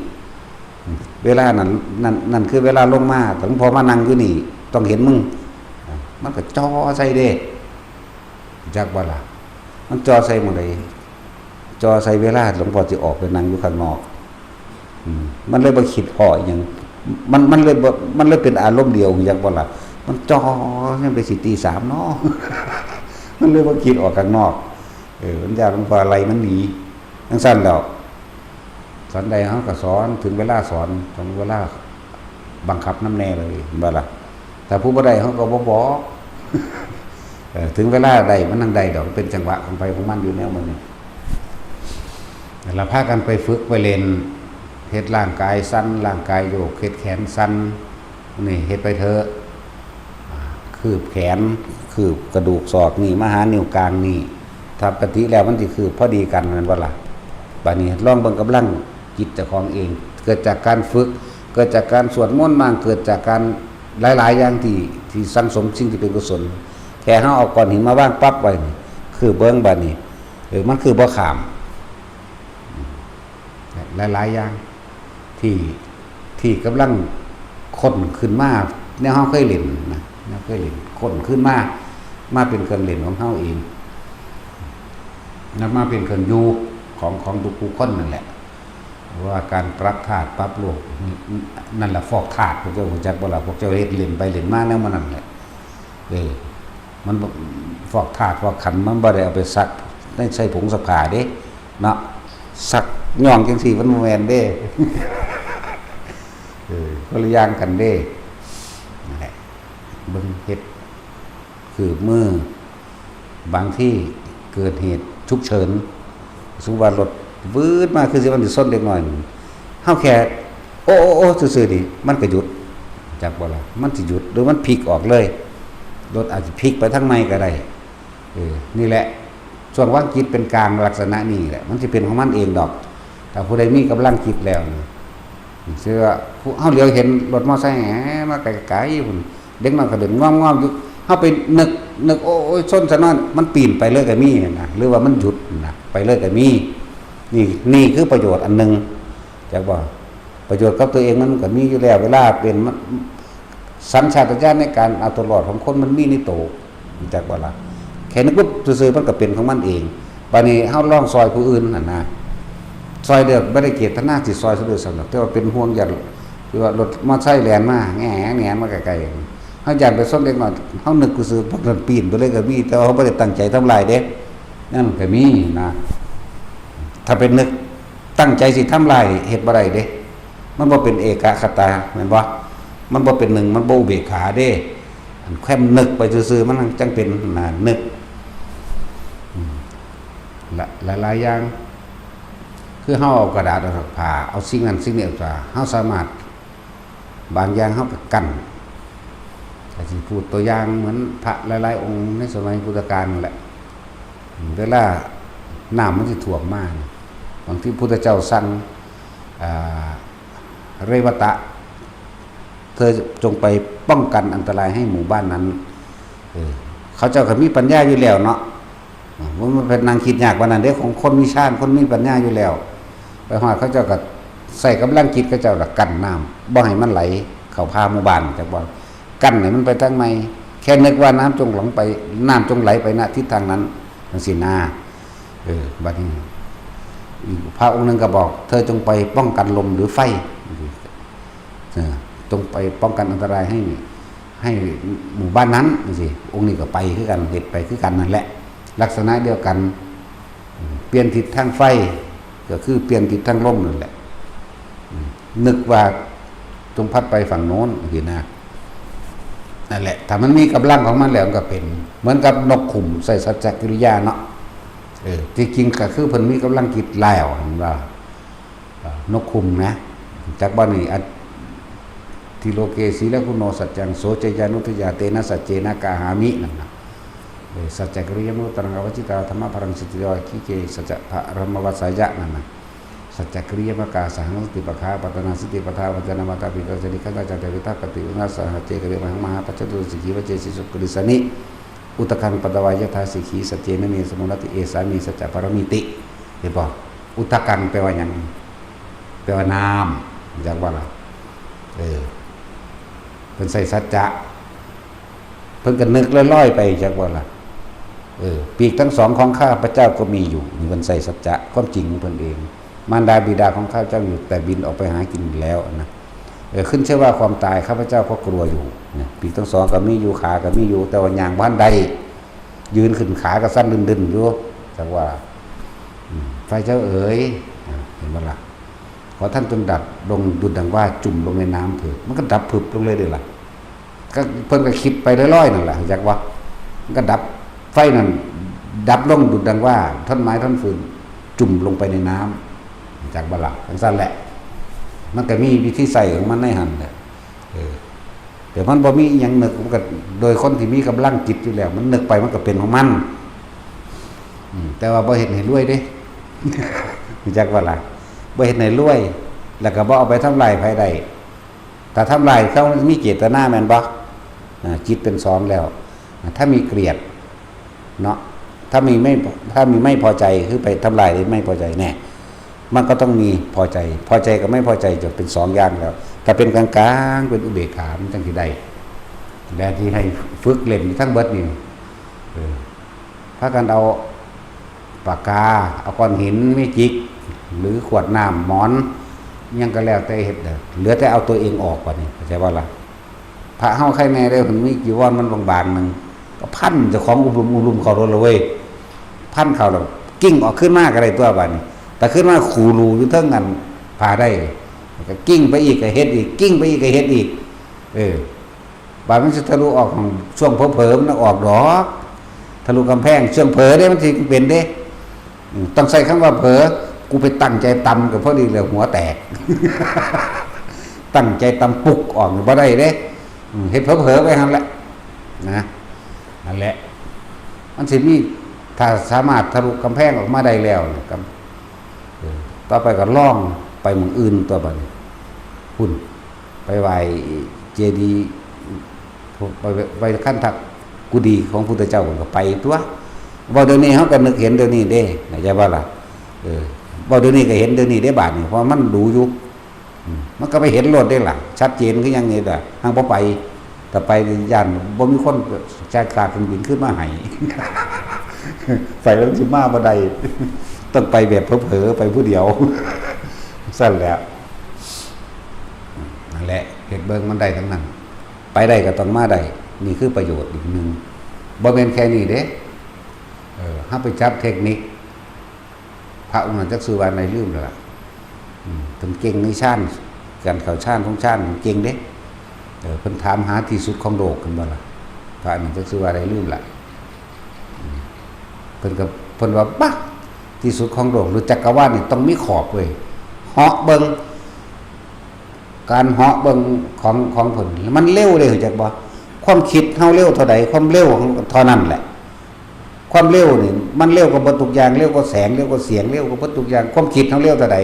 เวลานั้น นั่น นั่นคือเวลาลงมา แต่หลวงพ่อมานั่งอยู่นี่ ต้องเห็นมึง มันก็จ่อใส่เด้ จักบ่ล่ะ มันจ่อใส่หม่องใด จ่อใส่เวลาหลวงพ่อสิออกไปนั่งอยู่ข้างนอก อืม มันเลยบ่คิดพ้ออิหยัง มัน มันเลยบ่ มันเลยเป็นอารมณ์เดียว จักบ่ล่ะ มันจ่อยังไปสิตีสามเนาะ มันเลยบ่คิดออกข้างนอก เออ มันย้านหลวงพ่อไล่มันหนี จั่งซั้นแล้ว สอนใดเฮาก็สอน ถึงเวลาสอน ถึงเวลาบังคับนำแน่เลย แม่นบ่ล่ะ ถ้าผู้บ่ได้เฮาก็บ่บอก เออ ถึงเวลาได้มันจั่งได้ดอก เป็นจังหวะของไผของมันอยู่แนวมันนี่ แล้วพากันไปฝึกไปเล่น เฮ็ดร่างกายสั่น ร่างกายโยก เฮ็ดแขนสั่น นี่เฮ็ดไปเถอะ อ่า คืบแขน คืบกระดูกศอกนี่ มาหานิ้วกลางนี่ ถ้าปกติแล้วมันสิคืบพอดีกัน แม่นบ่ล่ะ บัดนี้ลองเบิ่งกำลังจิตเจ้าของเอง เกิดจากการฝึก เกิดจากการสวดมนต์บ้าง เกิดจากการหลายๆอย่างที่ ที่สั่งสมสิ่งที่เป็นกุศล แค่เฮาเอาก้อนหินมาวางปั๊บไว้นี่ คืบเบิ่งบัดนี้ เออ มันคืบบ่ข้าม หลายๆอย่าง ที่ ที่กำลังค้นขึ้นมา แนวเฮาเคยเล่นนะ แนวเคยเล่น ค้นขึ้นมา มาเป็นเครื่องเล่นของเฮาเอง นำมาเป็นเครื่องอยู่ของ ของทุกผู้คนนั่นแหละ ว่าการปรับธาตุปรับโลก นั่นแหละฟอกธาตุ พวกเจ้ารู้จักบ่ล่ะ พวกเจ้าเฮ็ดเล่นไปเล่นมาแนวมันนั่นแหละ เออ มันบ่ ฟอกธาตุฟอกขันธ์ มันบ่ได้เอาไปซักใน ใส่ผงซักผ้าเด้ เนาะ ซักย่องจั่งซี้ มันบ่แม่นเด้ เออ คนละอย่างกันเด้ นั่นแหละ เบิ่งเฮ็ด คืบมือ บางที เกิดเหตุฉุกเฉิน สมมุติว่ารถวืดมาคือสิมันสิชนเด็กน้อย เฮาแค่ โอ้ โอ้ โอ้ ซื่อๆ นี่ มันก็หยุด จักบ่ล่ะ มันสิหยุด หรือมันพลิกออกเลย รถอาจสิพลิกไปทางใหม่ก็ได้ เออ นี่แหละ ช่วงวางจิตเป็นกลางลักษณะนี้แหละ มันสิเป็นของมันเองดอก ถ้าผู้ใดมีกำลังจิตแล้วนะ เชื่อ เฮาเหลียวเห็นรถมอไซค์แหมมาไกลๆ พุ้น เด็กน้อยก็เล่นง่อมๆ อยู่ เฮาไปนึก นึก โอ้ย ชนซะหน่อย มันปีนไปเลยก็มีนะ หรือว่ามันหยุดนะ ไปเลยก็มี นี่ นี่คือประโยชน์อันหนึ่ง จักบ่ ประโยชน์กับตัวเองมันก็มีอยู่แล้ว เวลาเป็น มัน สัญชาตญาณในการเอาตัวรอดของคนมันมีในโต จักบ่ล่ะ แค่นึกปุ๊บซื่อๆ มันก็เป็นของมันเอง บัดนี้เฮาลองซอยผู้อื่นหั่นนะ ซอยเดียวบ่ได้เจตนาสิซอยซะด้วยซ้ำดอก แต่ว่าเป็นห่วงย่าน คือว่ารถมอไซค์แล่นมา แง่ๆ มาใกล้ๆ เฮาย่านไปชนเด็กน้อย เฮานึกซื่อๆ พวกนั้นปีนไปเลยก็มี แต่ว่าเฮาบ่ได้ตั้งใจทำลายเด้ นั่นก็มีนะ ถ้าเป็นนึกตั้งใจสิทำลาย เฮ็ดบ่ได้เด้ มันบ่เป็นเอกคตา แม่นบ่ มันบ่เป็นหนึ่ง มันบ่อุเบกขาเด้ อันแค่นึกไปซื่อๆ มันจั่งเป็นนะ นึก อืม ละ หลายๆ อย่าง คือเฮาเอากระดาษ เอาผ้า เอาสิ่งนั้นสิ่งนี้ออกจาก เฮาสามารถ บางอย่างเฮาก็กั้น ก็สิพูดตัวอย่างเหมือนพระหลายๆ องค์ในสมัยพุทธกาลนั่นแหละ เวลาน้ำมันสิท่วมมานี่ บางทีพุทธเจ้าสั่ง อ่า เรวตะ เธอจงไปป้องกันอันตรายให้หมู่บ้านนั้น เออ เขาเจ้าก็มีปัญญาอยู่แล้วเนาะ มันเป็นนางคิดยากปานนั้นเด้ ของคนมีฌาน คนมีปัญญาอยู่แล้ว ไปฮอดเขาเจ้าก็ใส่กำลังจิตเขาเจ้าละกั้นน้ำบ่ให้มันไหลเข้าพาหมู่บ้าน จักบ่ กั้นให้มันไปทางใหม่ แค่นึกว่าน้ำจงหลั่งไป น้ำจงไหลไปณทิศทางนั้น จังซี้นะ เออ บัดนี้ อีกพระองค์หนึ่งก็บอก เธอจงไปป้องกันลมหรือไฟ เออ จงไปป้องกันอันตรายให้ ให้หมู่บ้านนั้นจังซี้ องค์นี้ก็ไปคือกัน เฮ็ดไปคือกันนั่นแหละ ลักษณะเดียวกัน เปลี่ยนทิศทางไฟ ก็คือเปลี่ยนทิศทางลมนั่นแหละ นึกว่าจงพัดไปฝั่งโน้น จังซี้นะ นั่นแหละ ถ้ามันมีกำลังของมันแล้วมันก็เป็น เหมือนกับนกขุ่มใส่สัจจกิริยาเนาะ เออ ที่จริงก็คือเพิ่นมีกำลังจิตแล้ว เห็นบ่ เอ่อนกขุ่มนะ จักบ่นี่ อัต ทิโลเกสีลกุณโณสัจจัง โสเจยานุทยา เตนะสัจเจนะกาหามิ นั่นนะ เออ สัจจกิริยมุตตรังอวจิตา ธรรมะพลังสติวาคิเก สัจจะพระรมวัสสายะ นั่นนะ สัจจกิริยมกาสหังสติปะคาปัตตนาสติปะทาวัจนะมาตาปิตาจนิคันตาจาเตวิทักกติอุณาสหัจเจกริมหังมหาปัจจตุสิกขีวเจสิสุกริสนิ อุตคังปัตตวายะถาสิกขีสัจเจนะเมสมุนติ เอสามีสัจจะปรมิติ เห็นบ่ อุตคังแปลว่าหยัง แปลว่าน้ำ จักว่าล่ะ เออ เพิ่นใส่สัจจะ เพิ่นก็นึกลอยๆ ไป จักว่าล่ะ เออ ปีกทั้งสองของข้าพเจ้าก็มีอยู่ นี่เพิ่นใส่สัจจะ ความจริงของเพิ่นเอง มารดาบิดาของข้าพเจ้าอยู่ แต่บินออกไปหากินแล้วนะ เออ ขึ้นชื่อว่าความตายข้าพเจ้าก็กลัวอยู่นะ ปีกทั้งสองก็มีอยู่ ขาก็มีอยู่ แต่ว่าย่างบ่ทันได้ ยืนขึ้นขาก็สั่นดึนๆ อยู่ จักว่า อืม ไฟเจ้าเอ๋ย อ่ะ เห็นบ่ล่ะ ขอท่านจงดับลงดุจดังว่าจุ่มลงในน้ำเถิด มันก็ดับผึบลงเลยเด้อล่ะ ก็เพิ่นก็คิดไปลอยๆ นั่นแหละ จักว่า มันก็ดับ ไฟนั่นดับลงดุจดังว่าท่อนไม้ท่อนฟืนจุ่มลงไปในน้ำ จักบ่ล่ะ จังซั่นแหละ มันก็มีวิธีใช้ของมันในหั่นแหละ เออ แต่มันบ่มีอิหยังนึก มันก็โดยคนที่มีกำลังจิตอยู่แล้ว มันนึกไปมันก็เป็นของมัน อืม แต่ว่าบ่เฮ็ดให้รวยเด้ รู้จักบ่ล่ะ บ่เฮ็ดให้รวย แล้วก็บ่เอาไปทำลายไผได้ ถ้าทำลายเขามีเจตนาแม่นบ่ อ่า จิตเป็นสองแล้ว อ่า ถ้ามีเกลียด เนาะ ถ้ามีไม่ ถ้ามีไม่พอใจ คือไปทำลายหรือไม่พอใจแน่ มันก็ต้องมีพอใจ พอใจกับไม่พอใจจะเป็นสองอย่างแล้ว ถ้าเป็นกลางๆ เป็นอุเบกขา มันจังสิได้ และที่ให้ฝึกเล่นทั้งเบิดนี่ เออ พากันเอาปากกา เอาก้อนหิน เมจิก หรือขวดน้ำ หมอน หยังก็แล้วแต่เฮ็ดเด้อ เหลือแต่เอาตัวเองออกบัดนี้ เข้าใจบ่ล่ะ พระเฮาใครแน่เด้อ มันมีจีวรมันบางๆ หนึ่ง ก็พันเจ้าของอุ้มลุมอุ้มลุมเข้ารถเลยเว้ย พันเข้าแล้ว กิ้งออกขึ้นมาก็ได้ตัวบัดนี้ แต่ขึ้นมาขูรูอยู่เทิงอันผ้าได้ ก็กิ้งไปอีกก็เฮ็ดอีก กิ้งไปอีกก็เฮ็ดอีก เออ บาดมันสิทะลุออกของช่วงเผลอๆ มันออกดอก แ ทะลุกำแพง เชิงเผลอเด้ มันสิเป็นเด้ อืม ต้องใช้คำว่าเผลอ กูไปตั้งใจตำก็พอดีเลย หัวแตก ตั้งใจตำปุกออกนี่บ่ได้เด้ อืม เฮ็ดเผลอๆไปหั่นแหละ นะ นั่นแหละ มันสิมี ถ้าสามารถทะลุกำแพงออกมาได้แล้วนี่ กำ เออ ต่อไปก็ลองไปหม่องอื่นตัวบัดนี้ พุ้น ไปไหว้เจดีย์ ไป ไปคันธกุฎีของพุทธเจ้าก็ไปตัว เว้าเดี๋ยวนี้เฮาก็นึกเห็นเดี๋ยวนี้เด้ เข้าใจบ่ล่ะ เออ เว้าเดี๋ยวนี้ก็เห็นเดี๋ยวนี้เด้บาดนี้ เพราะมันดูอยู่ อืม มันก็ไปเห็นโลดเด้ล่ะ ชัดเจนคือหยังนี่ล่ะ หั้งบ่ไป ถ้าไปนี่ย้านบ่มีคนจ่ายค่าเครื่องบินคืนมาให้ ไปแล้วสิมาบ่ได้ ต้องไปแบบเผลอๆไปผู้เดียว ซั่นแหละ นั่นแหละ เฮ็ดเบิ่งมันได้ทั้งนั้น ไปได้ก็ต้องมาได้ นี่คือประโยชน์อีกหนึ่ง บ่แม่นแค่นี้เด้ เออ เฮาไปจับเทคนิค พระองค์นั้นจักชื่อว่าใดลืมแล้วล่ะ อืม เพิ่นเก่งในฌาน การเข้าฌานของฌานเก่งเด้ เออ เพิ่นถามหาที่สุดของโลก เห็นบ่ล่ะ พระนั้นจักชื่อว่าใดลืมละ อืม เพิ่นก็ เพิ่นว่า "บะ ที่สุดของโลกหรือจักรวาลนี่ต้องมีขอบเว้ย เหาะเบิ่ง" การเหาะเบิ่งของ ของเพิ่น มันเร็วเด้ รู้จักบ่ ความคิดเฮาเร็วเท่าใด ความเร็วของเท่านั้นแหละ ความเร็วนี่ มันเร็วกว่าเบิดทุกอย่าง เร็วกว่าแสง เร็วกว่าเสียง เร็วกว่าเบิดทุกอย่าง ความคิดเฮาเร็วเท่าใด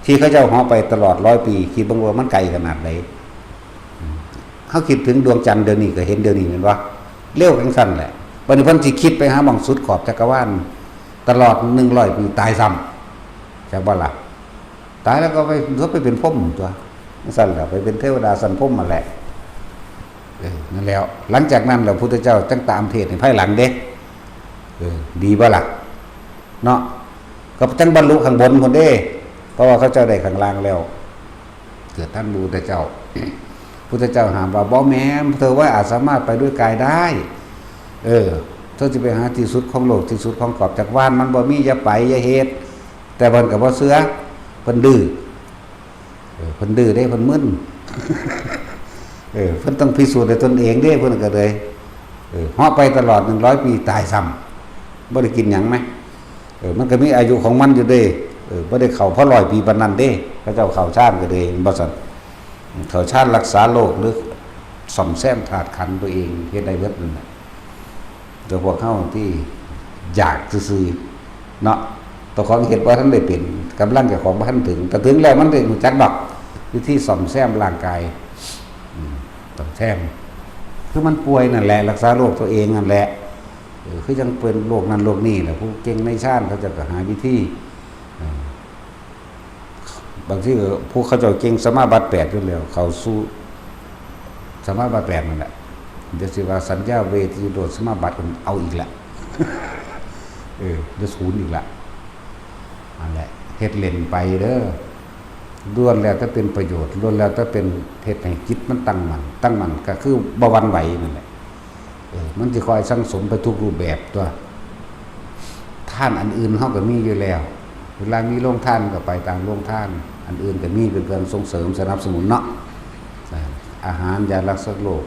ที่เขาเจ้าเหาะไปตลอดร้อยปี คิดเบิ่งว่ามันไกลขนาดใด เฮาคิดถึงดวงจันทร์เดี๋ยวนี้ก็เห็นเดี๋ยวนี้แม่นบ่ เร็วจั่งซั่นแหละ บัดนี้เพิ่นสิคิดไปหาหม่องสุดขอบจักรวาล ตลอดหนึ่งร้อยปี ตายซ้ำ จักบ่ล่ะ ตายแล้วก็ไป ก็ไปเป็นพรหมตั๊ว จั่งซั่นแหละ ไปเป็นเทวดาชั้นพรหมนั่นแหละ เออ นั่นแล้ว หลังจากนั้นแล้วพุทธเจ้าจั่งตามเทศน์ให้ภายหลังเด้ เออ ดีบ่ล่ะ เนาะ ก็จั่งบรรลุข้างบนพุ้นเด้ เพราะว่าเขาเจ้าได้ข้างล่างแล้ว เกิดทันพุทธเจ้า พุทธเจ้าห้ามว่า "บ่แม่น เธอว่าอาจสามารถไปด้วยกายได้ เออ เธอสิไปหาที่สุดของโลก ที่สุดของขอบจักรวาล มันบ่มี อย่าไป อย่าเฮ็ด" แต่เพิ่นก็บ่เชื่อ เพิ่นดื้อ เออ เพิ่นดื้อเด้ เพิ่นมึน เออ เพิ่นต้องพิสูจน์ด้วยตนเองเด้ เพิ่นก็เลย เออ เหาะไปตลอดหนึ่งร้อยปี ตายซ้ำ บ่ได้กินหยังไหม เออ มันก็มีอายุของมันอยู่เด้ เออ บ่ได้เข้าพอร้อยปีปานนั้นเด้ เขาเจ้าเข้าฌานก็เลย บ่ซั่น เข้าฌานรักษาโรคหรือซ่อมแซมธาตุขันธ์ตัวเอง เฮ็ดได้เบิดนั่นแหละ แต่พวกเฮาที่อยากซื่อๆ เนาะ เจ้าของเฮ็ดบ่ทันได้เป็น กำลังเจ้าของบ่ทันถึง แต่ถึงแล้วมันได้รู้จักดอก วิธีซ่อมแซมร่างกาย อืม ซ่อมแซม คือมันป่วยนั่นแหละ รักษาโรคตัวเองนั่นแหละ เออ คือจั่งเป็นโรคนั้นโรคนี้แหละ ผู้เก่งในฌานเขาเจ้าก็หาวิธี เออ บางทีก็ผู้เขาเจ้าเก่งสมาบัติแปดอยู่แล้ว เข้าสู่สมาบัติแปดนั่นแหละ เดี๋ยวสิว่าสัญญาเวทนิโรธสมาบัติก็เอาอีกละ เออ เดี๋ยวศูนย์อีกละ นั่นแหละ เฮ็ดเล่นไปเด้อ ล้วนแล้วแต่เป็นประโยชน์ ล้วนแล้วแต่เป็นเฮ็ดให้จิตมันตั้งมั่น ตั้งมั่นก็คือบ่หวั่นไหวนั่นแหละ เออ มันสิคอยสั่งสมไปทุกรูปแบบตั๊ว ทานอันอื่นเฮาก็มีอยู่แล้ว เวลามีโรงทานก็ไปตามโรงทาน อันอื่นก็มีเป็นเครื่องส่งเสริมสนับสนุนเนาะ อาหาร ยารักษาโรค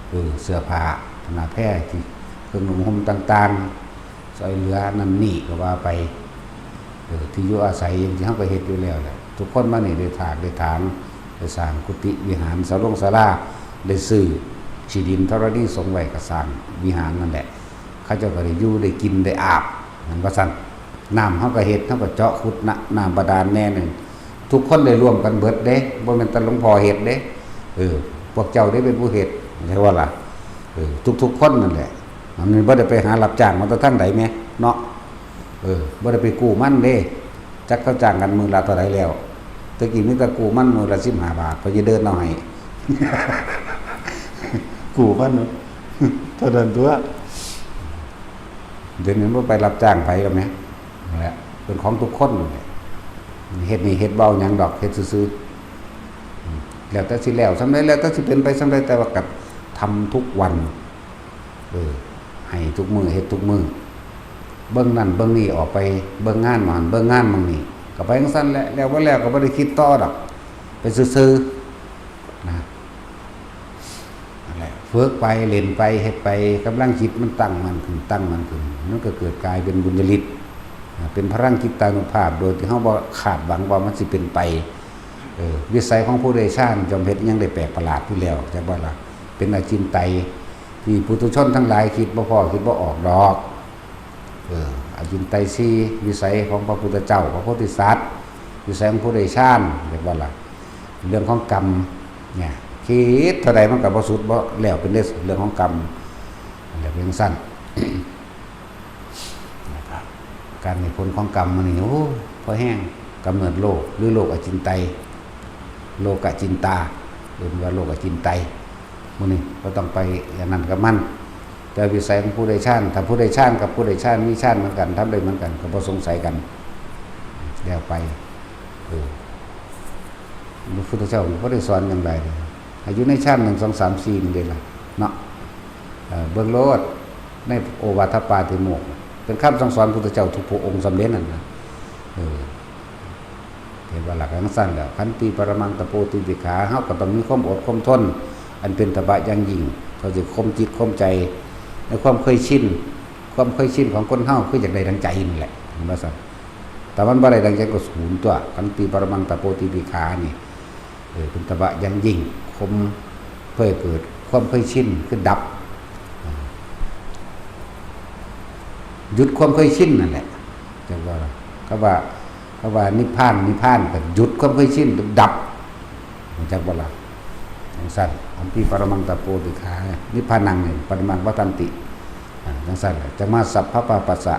เออ เสื้อผ้า ผ้าแพรที่ เครื่องนุ่งห่มต่างๆ ซ่อยเหลือนั่นนี่ก็ว่าไป เออ ที่อยู่อาศัยที่เฮาก็เฮ็ดอยู่แล้วแหละ ทุกคนมานี่ได้ถากได้ถาง ได้สร้างกุฏิวิหาร ศาลงศาลา ได้ซื้อที่ดินธรณีสงฆ์ไว้ก็สร้างวิหารนั่นแหละ เขาเจ้าก็ได้อยู่ได้กินได้อาบ แม่นบ่ซั่น น้ำเฮาก็เฮ็ด เฮาก็เจาะขุดนะ น้ำบาดาลแน่หนึ่ง ทุกคนได้ร่วมกันเบิดเด้ บ่แม่นแต่หลวงพ่อเฮ็ดเด้ เออ พวกเจ้าได้เป็นผู้เฮ็ด เข้าใจบ่ล่ะ เออ ทุกๆคนนั่นแหละ มันบ่ได้ไปหารับจ้างมาแต่ทางใดแหม เนาะ เออ บ่ได้ไปกู้มันเด้ จักเขาจ้างกันมื้อละเท่าใดแล้ว แต่กี้มีแต่กู้มันมื้อละสิบห้าบาท พอจะเดินเอาให้ กู้มัน เท่านั้นตั๊ว เดี๋ยวนี้บ่ไปรับจ้างไผแล้วแหม นั่นแหละ เป็นของทุกคนนั่นแหละ เฮ็ดนี่เฮ็ดเบาหยังดอก เฮ็ดซื่อๆ อืม แล้วแต่สิแล้วส่ำใด แล้วแต่สิเป็นไปส่ำใด แต่ว่าก็ทำทุกวัน เออ ให้ทุกมื้อ เฮ็ดทุกมื้อ เบิ่งนั่นเบิ่งนี่ ออกไปเบิ่งงานหม่องหั้นเบิ่งงานหม่องนี่ ก็ไปจั่งซั้นแหละ แล้วบ่แล้วก็บ่ได้คิดต่อดอก ไปซื่อๆ นะ นั่นแหละ ฝึกไป เล่นไป เฮ็ดไป กำลังจิตมันตั้งมั่นขึ้น ตั้งมั่นขึ้น มันก็เกิดกลายเป็นบุญญาฤทธิ์ อ่า เป็นพลังจิตตานุภาพ โดยที่เฮาบ่คาดหวังว่ามันสิเป็นไป เออ วิสัยของผู้ได้ฌานย่อมเฮ็ดหยังได้แปลกประหลาดอยู่แล้ว จักบ่ล่ะ เป็นอจินไตย ที่ปุถุชนทั้งหลายคิดบ่พ้อ คิดบ่ออกดอก เออ อจินไตยสี่ วิสัยของพระพุทธเจ้า พระโพธิสัตว์ วิสัยของผู้ได้ฌาน จักบ่ล่ะ เรื่องของกรรม เนี่ย คิดเท่าใดมันก็บ่สุดบ่แล้ว เป็นเรื่องของกรรม นั่นแหละ เป็นจั่งซั้น นะครับ การให้ผลของกรรมมันนี่ โอ้ พอแฮง กำเนิดโลก หรือโลกอจินไตย โลกจินตา เรียกว่าโลกจินไตย หมู่นี้บ่ต้องไปอย่างนั้นกับมัน แต่วิสัยของผู้ได้ฌาน ถ้าผู้ได้ฌานกับผู้ได้ฌานมีฌานเหมือนกัน ทำได้เหมือนกัน ก็บ่สงสัยกัน แล้วไป เออ พระพุทธเจ้าบ่ได้สอนอย่างไรเลย ให้อยู่ในฌานหนึ่ง สอง สาม สี่ นี่เด้ล่ะ เนาะ เอ่อ เบิ่งโลด ในโอวาทปาติโมกข์ เป็นคำสั่งสอนพุทธเจ้าทุกพระองค์สำเร็จนั่นนะ เออ เห็นว่าหลักจั่งซั้นแล้ว ขันติปรมังตะโปติติขา เฮาก็ต้องมีความอดความทน อันเป็นตบะอย่างยิ่ง เขาสิข่มจิตข่มใจ ในความเคยชิน ความเคยชินของคนเฮาคืออยากได้ดังใจนี่แหละ เห็นบ่ซั่น แต่มันบ่ได้ดังใจก็สูญตัว ขันติปรมังตะโปติติขานี่ เออ เป็นตบะอย่างยิ่ง ข่มเพื่อให้เกิดความเคยชิน คือดับ หยุดความเคยชินนั่นแหละ จักว่า คำว่า คำว่านิพพาน นิพพานก็หยุดความเคยชิน ดับ จักบ่ล่ะ จั่งซั้น ขันติปรมังตะโปติขา นิพพานังนี่ ปรมังวัฏฏันติ อ่า จั่งซั้นแหละ จักมาสัพพะปะปัสสะ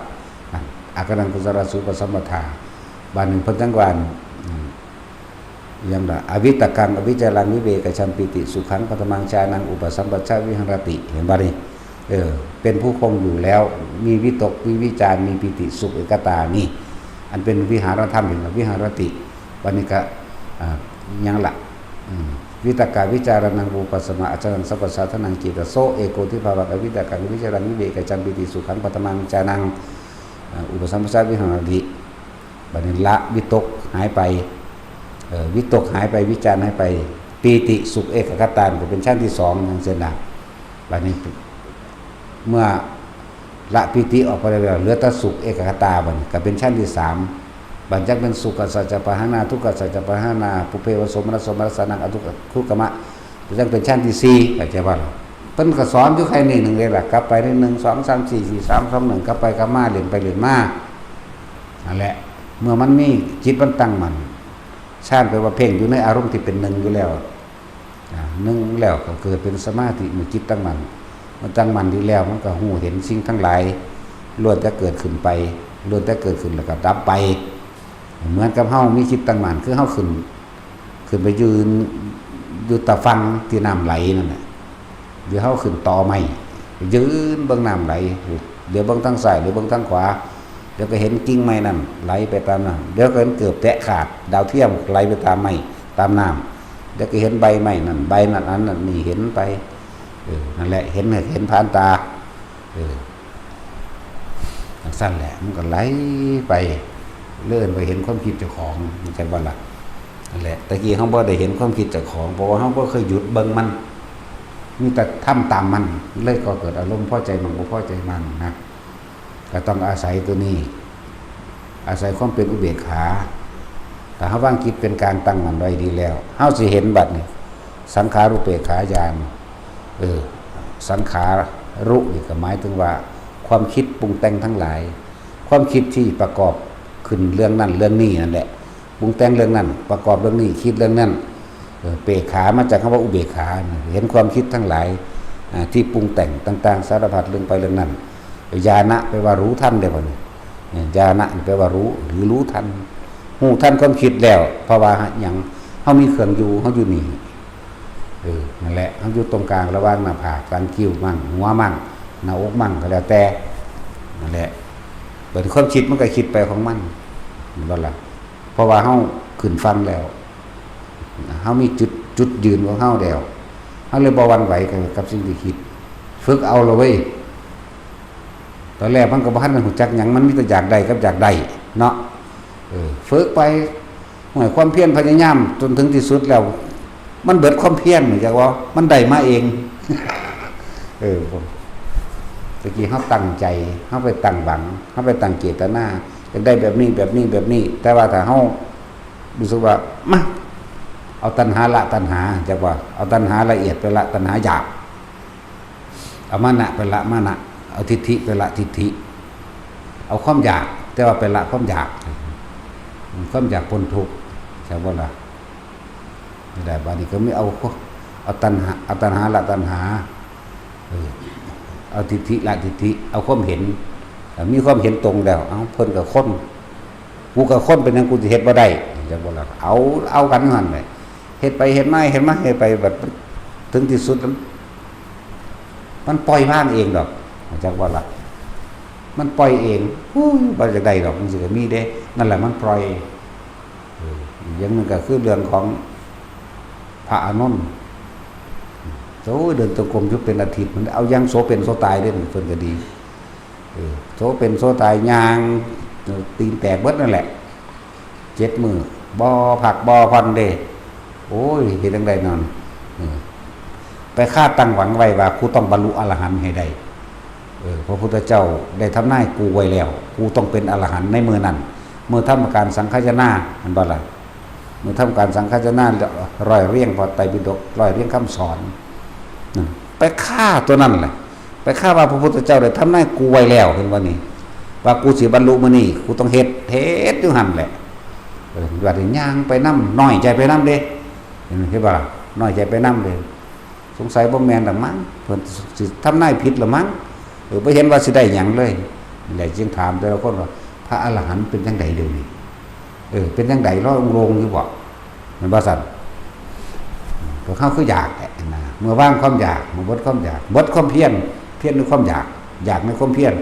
อ่า อาการังกุศลสูปสัมปทา บาดนี้เพิ่นจั่งว่า อืม อย่างละ อวิตกัง อวิจารัง วิเวกจัมปีติสุขัง ปัทมังฌานัง อุปสัมปชาวิหรติ เห็นบ่นี่ เออ เป็นผู้คงอยู่แล้ว มีวิตก มีวิจาร มีปีติสุขเอกตา นี่ อันเป็นวิหารธรรม เห็นบ่ วิหรติ วันนี้ก็ อ่า ยังละ อืม วิตกาวิจารณัง อุปสมะอาจารัง สัพพสาธนัง จิตโส เอโกทิภาวัง อวิตกัง วิจารัง วิเวกจัมปีติสุขัง ปัทมังฌานัง อ่า อุปสัมปชาวิหรติ บัดนี้ละวิตกหายไป เอ่อ วิตกหายไป วิจารหายไป ปีติสุขเอกคตา ก็เป็นฌานที่สอง จั่งซี้นะ บัดนี้ เมื่อละปีติออกไปแล้ว เหลือแต่สุขเอกคตา บัดนี้ก็เป็นฌานที่สาม บัดจักเป็นสุขสัจจะปะหานา ทุกขสัจจะปะหานา ปุเพวะโสมนัสโสมนัสสานัง อทุกขุกมะ จั่งเป็นฌานที่สี่ เข้าใจบ่ล่ะ เพิ่นก็สอนอยู่แค่นี้หนึ่งเลยล่ะ กลับไปนิดหนึ่ง สอง สาม สี่ สี่ สาม สอง หนึ่ง กลับไปกลับมา เล่นไปเล่นมา นั่นแหละ เมื่อมันมีจิตมันตั้งมั่น ฌานแปลว่าเพ่งอยู่ในอารมณ์ที่เป็นหนึ่งอยู่แล้ว อ่า หนึ่งแล้วก็เกิดเป็นสมาธิ เมื่อจิตตั้งมั่น มันตั้งมั่นอยู่แล้ว มันก็ฮู้เห็นสิ่งทั้งหลาย ล้วนแต่เกิดขึ้นไป ล้วนแต่เกิดขึ้นแล้วก็ดับไป เหมือนกับเฮามีจิตตั้งมั่น คือเฮาขึ้น ขึ้นไปยืนอยู่ตาฝั่งที่น้ำไหลนั่นแหละ หรือเฮาขึ้นตอไม้ ยืนเบิ่งน้ำไหล เดี๋ยวเบิ่งทางซ้าย เดี๋ยวเบิ่งทางขวา เดี๋ยวก็เห็นกิ่งไม้นั่นไหลไปตามน้ำ เดี๋ยวก็เห็นเกือบแตะขาด ดาวเทียมไหลไปตามไม้ ตามน้ำ เดี๋ยวก็เห็นใบไม้นั่น ใบนั่น อันนั้นนี่ เห็นไป เออ นั่นแหละ เห็น เห็นผ่านตา เออ จั่งซั้นแหละ มันก็ไหลไป เลื่อนไปเห็นความคิดเจ้าของ เข้าใจบ่ล่ะ นั่นแหละ ตะกี้เฮาบ่ได้เห็นความคิดเจ้าของ เพราะว่าเฮาบ่เคยหยุดเบิ่งมัน มีแต่ทำตามมัน เลยก็เกิดอารมณ์พอใจมั่งบ่พอใจมั่งนะ ก็ต้องอาศัยตัวนี้ อาศัยความเป็นอุเบกขา ถ้าเฮาวางจิตเป็นกลางตั้งมั่นไว้ดีแล้ว เฮาสิเห็นบัดนี้ สังขารุเปกขาญาณ เออ สังขารุนี่ก็หมายถึงว่า ความคิดปรุงแต่งทั้งหลาย ความคิดที่ประกอบขึ้นเรื่องนั้นเรื่องนี้นั่นแหละ ปรุงแต่งเรื่องนั้น ประกอบเรื่องนี้ คิดเรื่องนั้น เออ เปกขามาจากคำว่าอุเบกขา เห็นความคิดทั้งหลาย อ่า ที่ปรุงแต่งต่างๆ สารพัดเรื่องไปเรื่องนั้น ญาณะแปลว่ารู้ทันเด้บัดนี้ เนี่ย ญาณะแปลว่ารู้ หรือรู้ทัน รู้ทันความคิดแล้ว เพราะว่าหยัง เฮามีเครื่องอยู่ เฮาอยู่นี่ เออ นั่นแหละ เฮาอยู่ตรงกลางระหว่างหน้าผาก หลังคิ้วมั่ง หัวมั่ง หน้าอกมั่ง ก็แล้วแต่ นั่นแหละ บัดนี้ความคิดมันก็คิดไปของมัน เห็นบ่ล่ะ เพราะว่าเฮาขึ้นฝั่งแล้ว เฮามีจุด จุดยืนของเฮาแล้ว เฮาเลยบ่หวั่นไหวกับ กับสิ่งที่คิด ฝึกเอาละเว้ย ตอนแรกมันก็บ่ทันได้รู้จักหยัง มันมีแต่อยากได้กับอยากได้เนาะ เออ ฝึกไป ห้วย ความเพียรพยายามจนถึงที่สุดแล้ว มันเบิดความเพียร จักว่า มันได้มาเอง เออ ตะกี้เฮาตั้งใจ เฮาไปตั้งหวัง เฮาไปตั้งเจตนา อยากได้แบบนี้ แบบนี้ แบบนี้ แต่ว่าถ้าเฮารู้สึกว่า มา เอาตัณหาละตัณหา จักว่า เอาตัณหาละเอียดไปละตัณหาหยาบ เอามานะไปละมานะ เอาทิฏฐิไปละทิฏฐิ เอาความอยาก แต่ว่าไปละความอยาก ความอยากพ้นทุกข์ จักบ่ล่ะ นี่แหละ บัดนี้ก็มีเอา เอาตัณหา เอาตัณหาละตัณหา เออ เอาทิฏฐิละทิฏฐิ เอาความเห็น เออ มีความเห็นตรงแล้ว เอ้า เพิ่นก็คน กูก็คน เป็นหยังกูสิเฮ็ดบ่ได้ จักบ่ล่ะ เอา เอากันหั่นแหละ เฮ็ดไปเฮ็ดมา เฮ็ดมาเฮ็ดไป บัดถึงที่สุดมัน มันปล่อยวางเองดอก จักบ่ล่ะ มันปล่อยเอง อู้ย บ่อยากได้ดอก จังซี่ก็มีเด้ นั่นแหละมันปล่อย เออ อีกอย่างหนึ่งก็คือเรื่องของพระอานนท์ โอ้ย เดินจงกรมอยู่เป็นอาทิตย์ มันเอาอย่างโสเป็นโสตายเด้ เพิ่นก็ดี เออ โสเป็นโสตาย ย่าง ตีนแตกเบิดนั่นแหละ เจ็ดมื้อ บ่พักบ่ผ่อนเด้ โอ้ย เฮ็ดจั่งใดนอน เออ ไปคาดตั้งหวังไว้ว่า กูต้องบรรลุอรหันต์ให้ได้ เออ พระพุทธเจ้าได้ทำนายกูไว้แล้ว กูต้องเป็นอรหันต์ในมื้อนั้น มื้อทำการสังฆายนา แม่นบ่ล่ะ มื้อทำการสังฆายนา ร้อยเรียงพระไตรปิฎก ร้อยเรียงคำสอน นั่น ไปคาดตัวนั้นแหละ ไปคาดว่าพระพุทธเจ้าได้ทำนายกูไว้แล้ว เพิ่นว่านี่ ว่ากูสิบรรลุมื้อนี้ กูต้องเฮ็ด เฮ็ดอยู่หั่นแหละ เออ ว่าได้ย่างไปนำ น้อยใจไปนำเด้ เห็นบ่ล่ะ น้อยใจไปนำเด้ สงสัยบ่แม่นละมั้ง เพิ่นสิทำนายผิดละมั้ง เออ บ่เห็นว่าสิได้หยังเลย นี่แหละจึงถามแต่ละคนว่า พระอรหันต์เป็นจั่งใดเดี๋ยวนี้ เออ เป็นจั่งใด ลอยองค์ลงอยู่บ่ แม่นบ่ซั่น พวกเฮาคืออยากแหละนะ เมื่อวางความอยาก เมื่อเบิดความอยาก เบิดความเพียร เพียรด้วยความอยาก อยากในความเพียร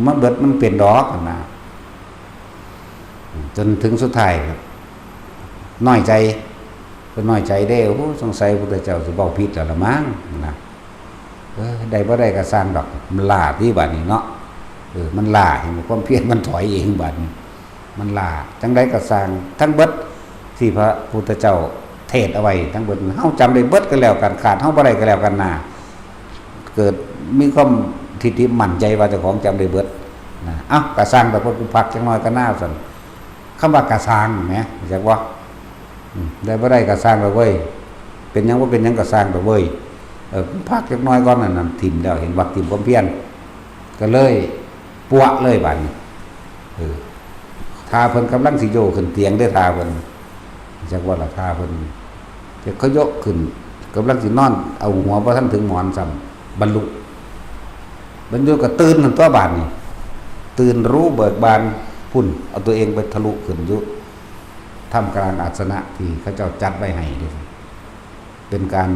มันเบิดมันเป็นดอกนะ จนถึงสุดท้าย น้อยใจ เพิ่นน้อยใจเด้ โอ้ สงสัยพระพุทธเจ้าสิเว้าผิดแล้วละมั้งนะ เออ ได้บ่ได้ก็ซ่างดอก มันล้าติบัดนี้เนาะ เออ มันล้า เห็นความเพียรมันถอยเองบัดนี้ มันล้า จั่งใดก็ซ่าง ทั้งเบิดที่พระพุทธเจ้าเทศน์เอาไว้ ทั้งเบิด เฮาจำได้เบิดก็แล้วกัน ขาดเฮาบ่ได้ก็แล้วกันนา เกิดมีความทิฏฐิมั่นใจว่าเจ้าของจำได้เบิดนะ เอ้า ก็ซ่าง แต่พวกกูพักจักหน่อยก็น่าซั่น คำว่ากะซ่างแหม จักว่า อืม ได้บ่ได้กะซ่างดอกเว้ย เป็นหยังบ่เป็นหยังกะซ่างดอกเว้ย เออ พักจักหน่อยก่อน นั่น นั่น ถิ่มแล้ว เห็นว่าถิ่มความเพียร ก็เลย ปัวเลยบัดนี้ เออ ท่าเพิ่นกำลังสิโยกขึ้นเตียงเด้อ ท่าเพิ่น จักว่าละ ท่าเพิ่น แต่เขาโยกขึ้น กำลังสินอน เอาหัวบ่ทันถึงหมอนซ้ำ บรรลุ บรรลุก็ตื่นนั่นตัวบาดนี้ ตื่นรู้เบิกบาน พุ้น เอาตัวเองไปทะลุขึ้นอยู่ท่ามกลางอาสนะที่เขาเจ้าจัดไว้ให้เด้ เป็นการ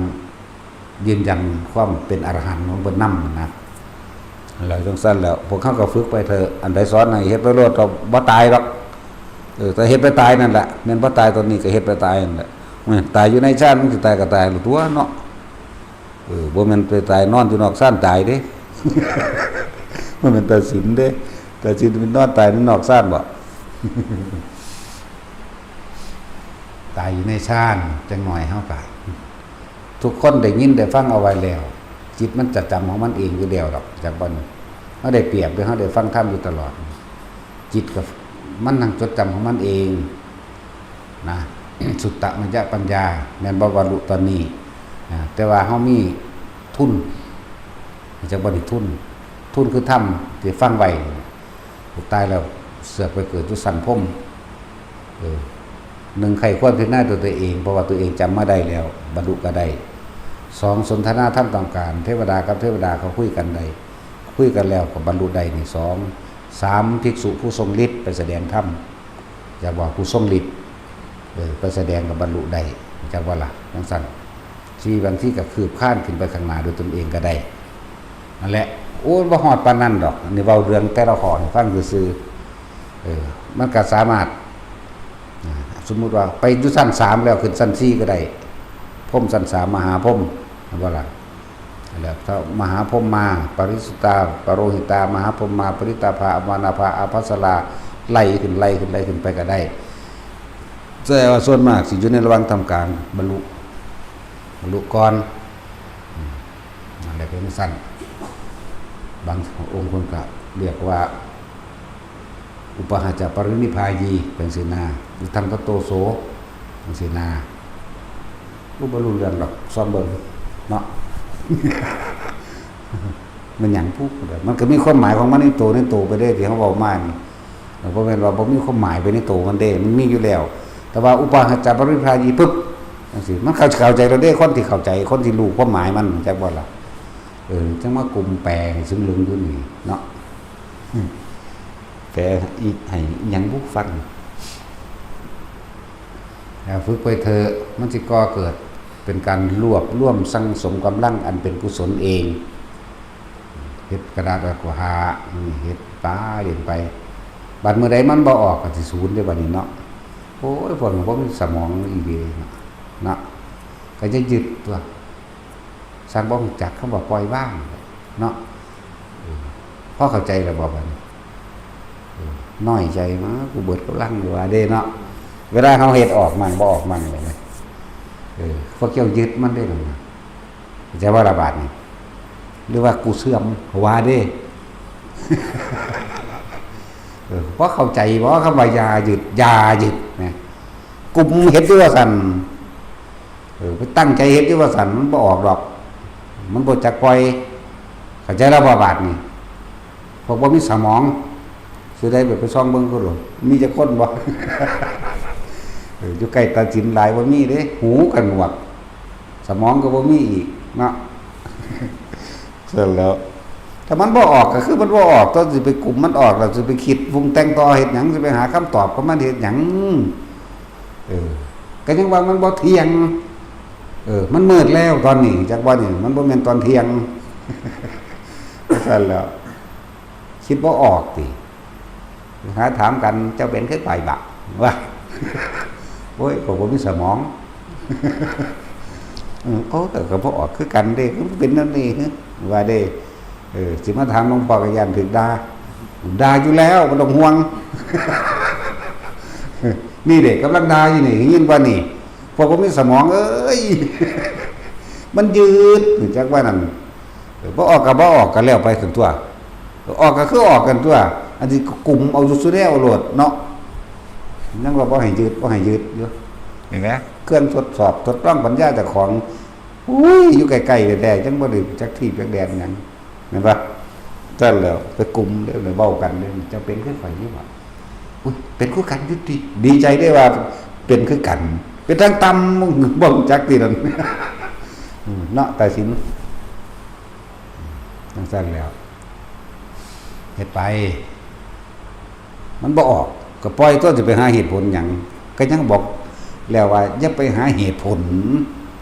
ยืนยันความเป็นอรหันต์ของเพิ่นนำนะ แล้วจั่งซั่นแล้ว พวกเขาก็ฝึกไปเถอะ อันใดสอนให้เฮ็ดไปโลด ก็บ่ตายดอก เออ แต่เฮ็ดไปตายนั่นแหละ แม่นบ่ตายตอนนี้ก็เฮ็ดไปตายนั่นแหละ แม่นตายอยู่ในฌาน มันสิตายก็ตายละตัวเนาะ เออ บ่แม่นไปตายนอนอยู่นอกฌานตายเด้ บ่แม่นตัดสินเด้ ตัดสินไปนอนตายในนอกฌานบ่ ตายอยู่ในฌาน จังหน่อยเฮาก็ ทุกคนได้ยินได้ฟังเอาไว้แล้ว จิตมันจะจำของมันเองอยู่แล้วดอก จักบ่ เฮาได้เปรียบเด้อ เฮาได้ฟังธรรมอยู่ตลอด จิตก็ มันนั่งจดจำของมันเองนะ สุตตมยปัญญา แม่นบ่ บรรลุตอนนี้นะ แต่ว่าเฮามีทุน จักบ่ นี่ทุน ทุนคือธรรมที่ฟังไว้ ตายแล้วเสือกไปเกิดอยู่ชั้นพรหม เออ หนึ่ง ใคร่ครวญพิจารณาตัวตัวเอง เพราะว่าตัวเองจำมาได้แล้ว บรรลุก็ได้ สอง สนทนาธรรมต้องการ เทวดากับเทวดาเขาคุยกันได้ คุยกันแล้วก็บรรลุได้นี่ สอง สาม ภิกษุผู้ทรงฤทธิ์ไปแสดงธรรม จักว่าผู้ทรงฤทธิ์ เออ ไปแสดงก็บรรลุได้ จักว่าล่ะ จั่งซั่น สี่ บางทีก็คืบคลานขึ้นไปข้างหน้าด้วยตนเองก็ได้ นั่นแหละ โอ้ย บ่ฮอดปานนั้นดอก อันนี้เว้าเรื่องแต่ละข้อให้ฟังซื่อๆ เออ มันก็สามารถ อ่า สมมุติว่าไปอยู่ชั้นสามแล้วขึ้นชั้นสี่ก็ได้ พรหมชั้นสาม มหาพรหม เห็นบ่ล่ะ แล้วถ้ามหาพรหมมา ปริสุตตา ปโรหิตา มหาพรหมมา ปริตตาภา อมานาภา อาภัสรา ไล่ขึ้น ไล่ขึ้น ไล่ขึ้นไปก็ได้ แต่ว่าส่วนมากสิอยู่ในระหว่างท่ามกลาง บรรลุ บรรลุก่อน อืม นั่นแหละเป็นจั่งซั่น บางองค์เพิ่นก็เรียกว่า อุปาหะจะปรินิพพายี จั่งซี้นา อุทธังคโตโส จั่งซี้นา รู้บ่รู้เรื่องดอก ซ่อมเบิ่งเนาะ มันหยังพุ มันก็มีความหมายของมันในโตในโตไปเด้ ที่เฮาเว้ามานี่ บ่แม่นว่าบ่มีความหมายไปในโตมันเด้ มันมีอยู่แล้ว แต่ว่าอุปาหะจะปรินิพพายีปึ๊บ จั่งซี้ มันเข้า เข้าใจแล้วเด้ คนที่เข้าใจ คนที่รู้ความหมายมัน จักบ่ล่ะ เออ จั่งมากุมแปลให้ซึ่งลึงอยู่นี่เนาะ อืม แปลอีกให้อีหยังบุฟัง อ่า ฝึกไปเถอะ มันสิก่อเกิด เป็นการรวบรวมสั่งสมกำลังอันเป็นกุศลเอง เฮ็ดกระดาษก็หา นี่เฮ็ดไปเล่นไป บัดมื้อใดมันบ่ออกก็สิสูญเด้บัดนี้เนาะ โอ้ย พวกนี้บ่มีสมองอีหลีเนาะ เนาะ ก็จะยึดตัว สร้างบ่รู้จักคำว่าปล่อยวางเนาะ เออ พอเข้าใจแล้วบ่บัดนี้ เออ น้อยใจมา กูเบิดกำลังอยู่ว่าเด้เนาะ เวลาเฮาเฮ็ดออกมั่งบ่ออกมั่งเลยนะ เออ พวกเจ้ายึดมันได้หรือเปล่า เข้าใจว่าละบาดนี่ หรือว่ากูเสื่อมว่าเด้ เออ พอเข้าใจบ่คำว่าอย่ายึด อย่ายึดนะ กุมเฮ็ดอยู่ว่าซั่น เออ ไปตั้งใจเฮ็ดอยู่ว่าซั่น มันบ่ออกดอก มันบ่จักปล่อย เข้าใจแล้วบ่บาดนี่ พวกบ่มีสมอง สิได้ไป ไปซ่องเบิ่งเขาโลด มีจักคนบ่ เออ อยู่ใกล้ตัดสินหลายบ่มีเด้ หูก็หนวก สมองก็บ่มีอีกเนาะ เสร็จแล้ว ถ้ามันบ่ออกก็คือมันบ่ออก ต้องสิไปกุมมันออก แล้วสิไปคิดปรุงแต่งต่อเฮ็ดหยัง สิไปหาคำตอบของมันเฮ็ดหยัง เออ ก็ยังว่ามันบ่เที่ยง เออ มันมืดแล้วตอนนี้ จักว่านี่ มันบ่แม่นตอนเที่ยง ซั่นแล้ว คิดบ่ออกติ หาถามกัน เจ้าเป็นคือไผบะ ว่า โอ้ย ข้อยบ่มีสมอง เออ โอ้ ก็ ก็บ่ออกคือกันเด้ คือเป็นแนวนี้ ว่าเด้ เออ สิมาถามหลวงพ่อก็ย้านถูกด่า ด่าอยู่แล้ว บ่ต้องห่วง นี่เด้ กำลังด่าอยู่นี่ ได้ยินบ่นี่ พวกบ่มีสมองเอ้ย มันยืด จักว่านั่น เออ บ่ออกก็บ่ออก ก็แล้วไปซั่นตั่ว ออกก็คือออกกันตั่ว อันนี้ก็กุมเอาอยู่ซุแนวโลดเนาะ ยังว่าบ่ให้ยืด บ่ให้ยืดอยู่ เห็นไหม เครื่องทดสอบทดลองปัญญาเจ้าของ อุ้ย อยู่ใกล้ๆแท้ๆ จังบ่ได้จักที่จักแดนหยัง แม่นปะ ซั่นแล้ว ไปกุมเด้อ ไปเว้ากันเด้อ เจ้าเป็นคือข้อยอยู่บ่ อุ๊ย เป็นคือกันอยู่ติ ดีใจเด้ว่าเป็นคือกัน เป็นทางต่ำ มึงบ่รู้จักตินั่น อืม เนาะ ตายสิน จั่งซั่นแล้ว เฮ็ดไป มันบ่ออก ก็ปล่อยตัว สิไปหาเหตุผลหยัง ก็ยังบอกแล้วว่าอย่าไปหาเหตุผล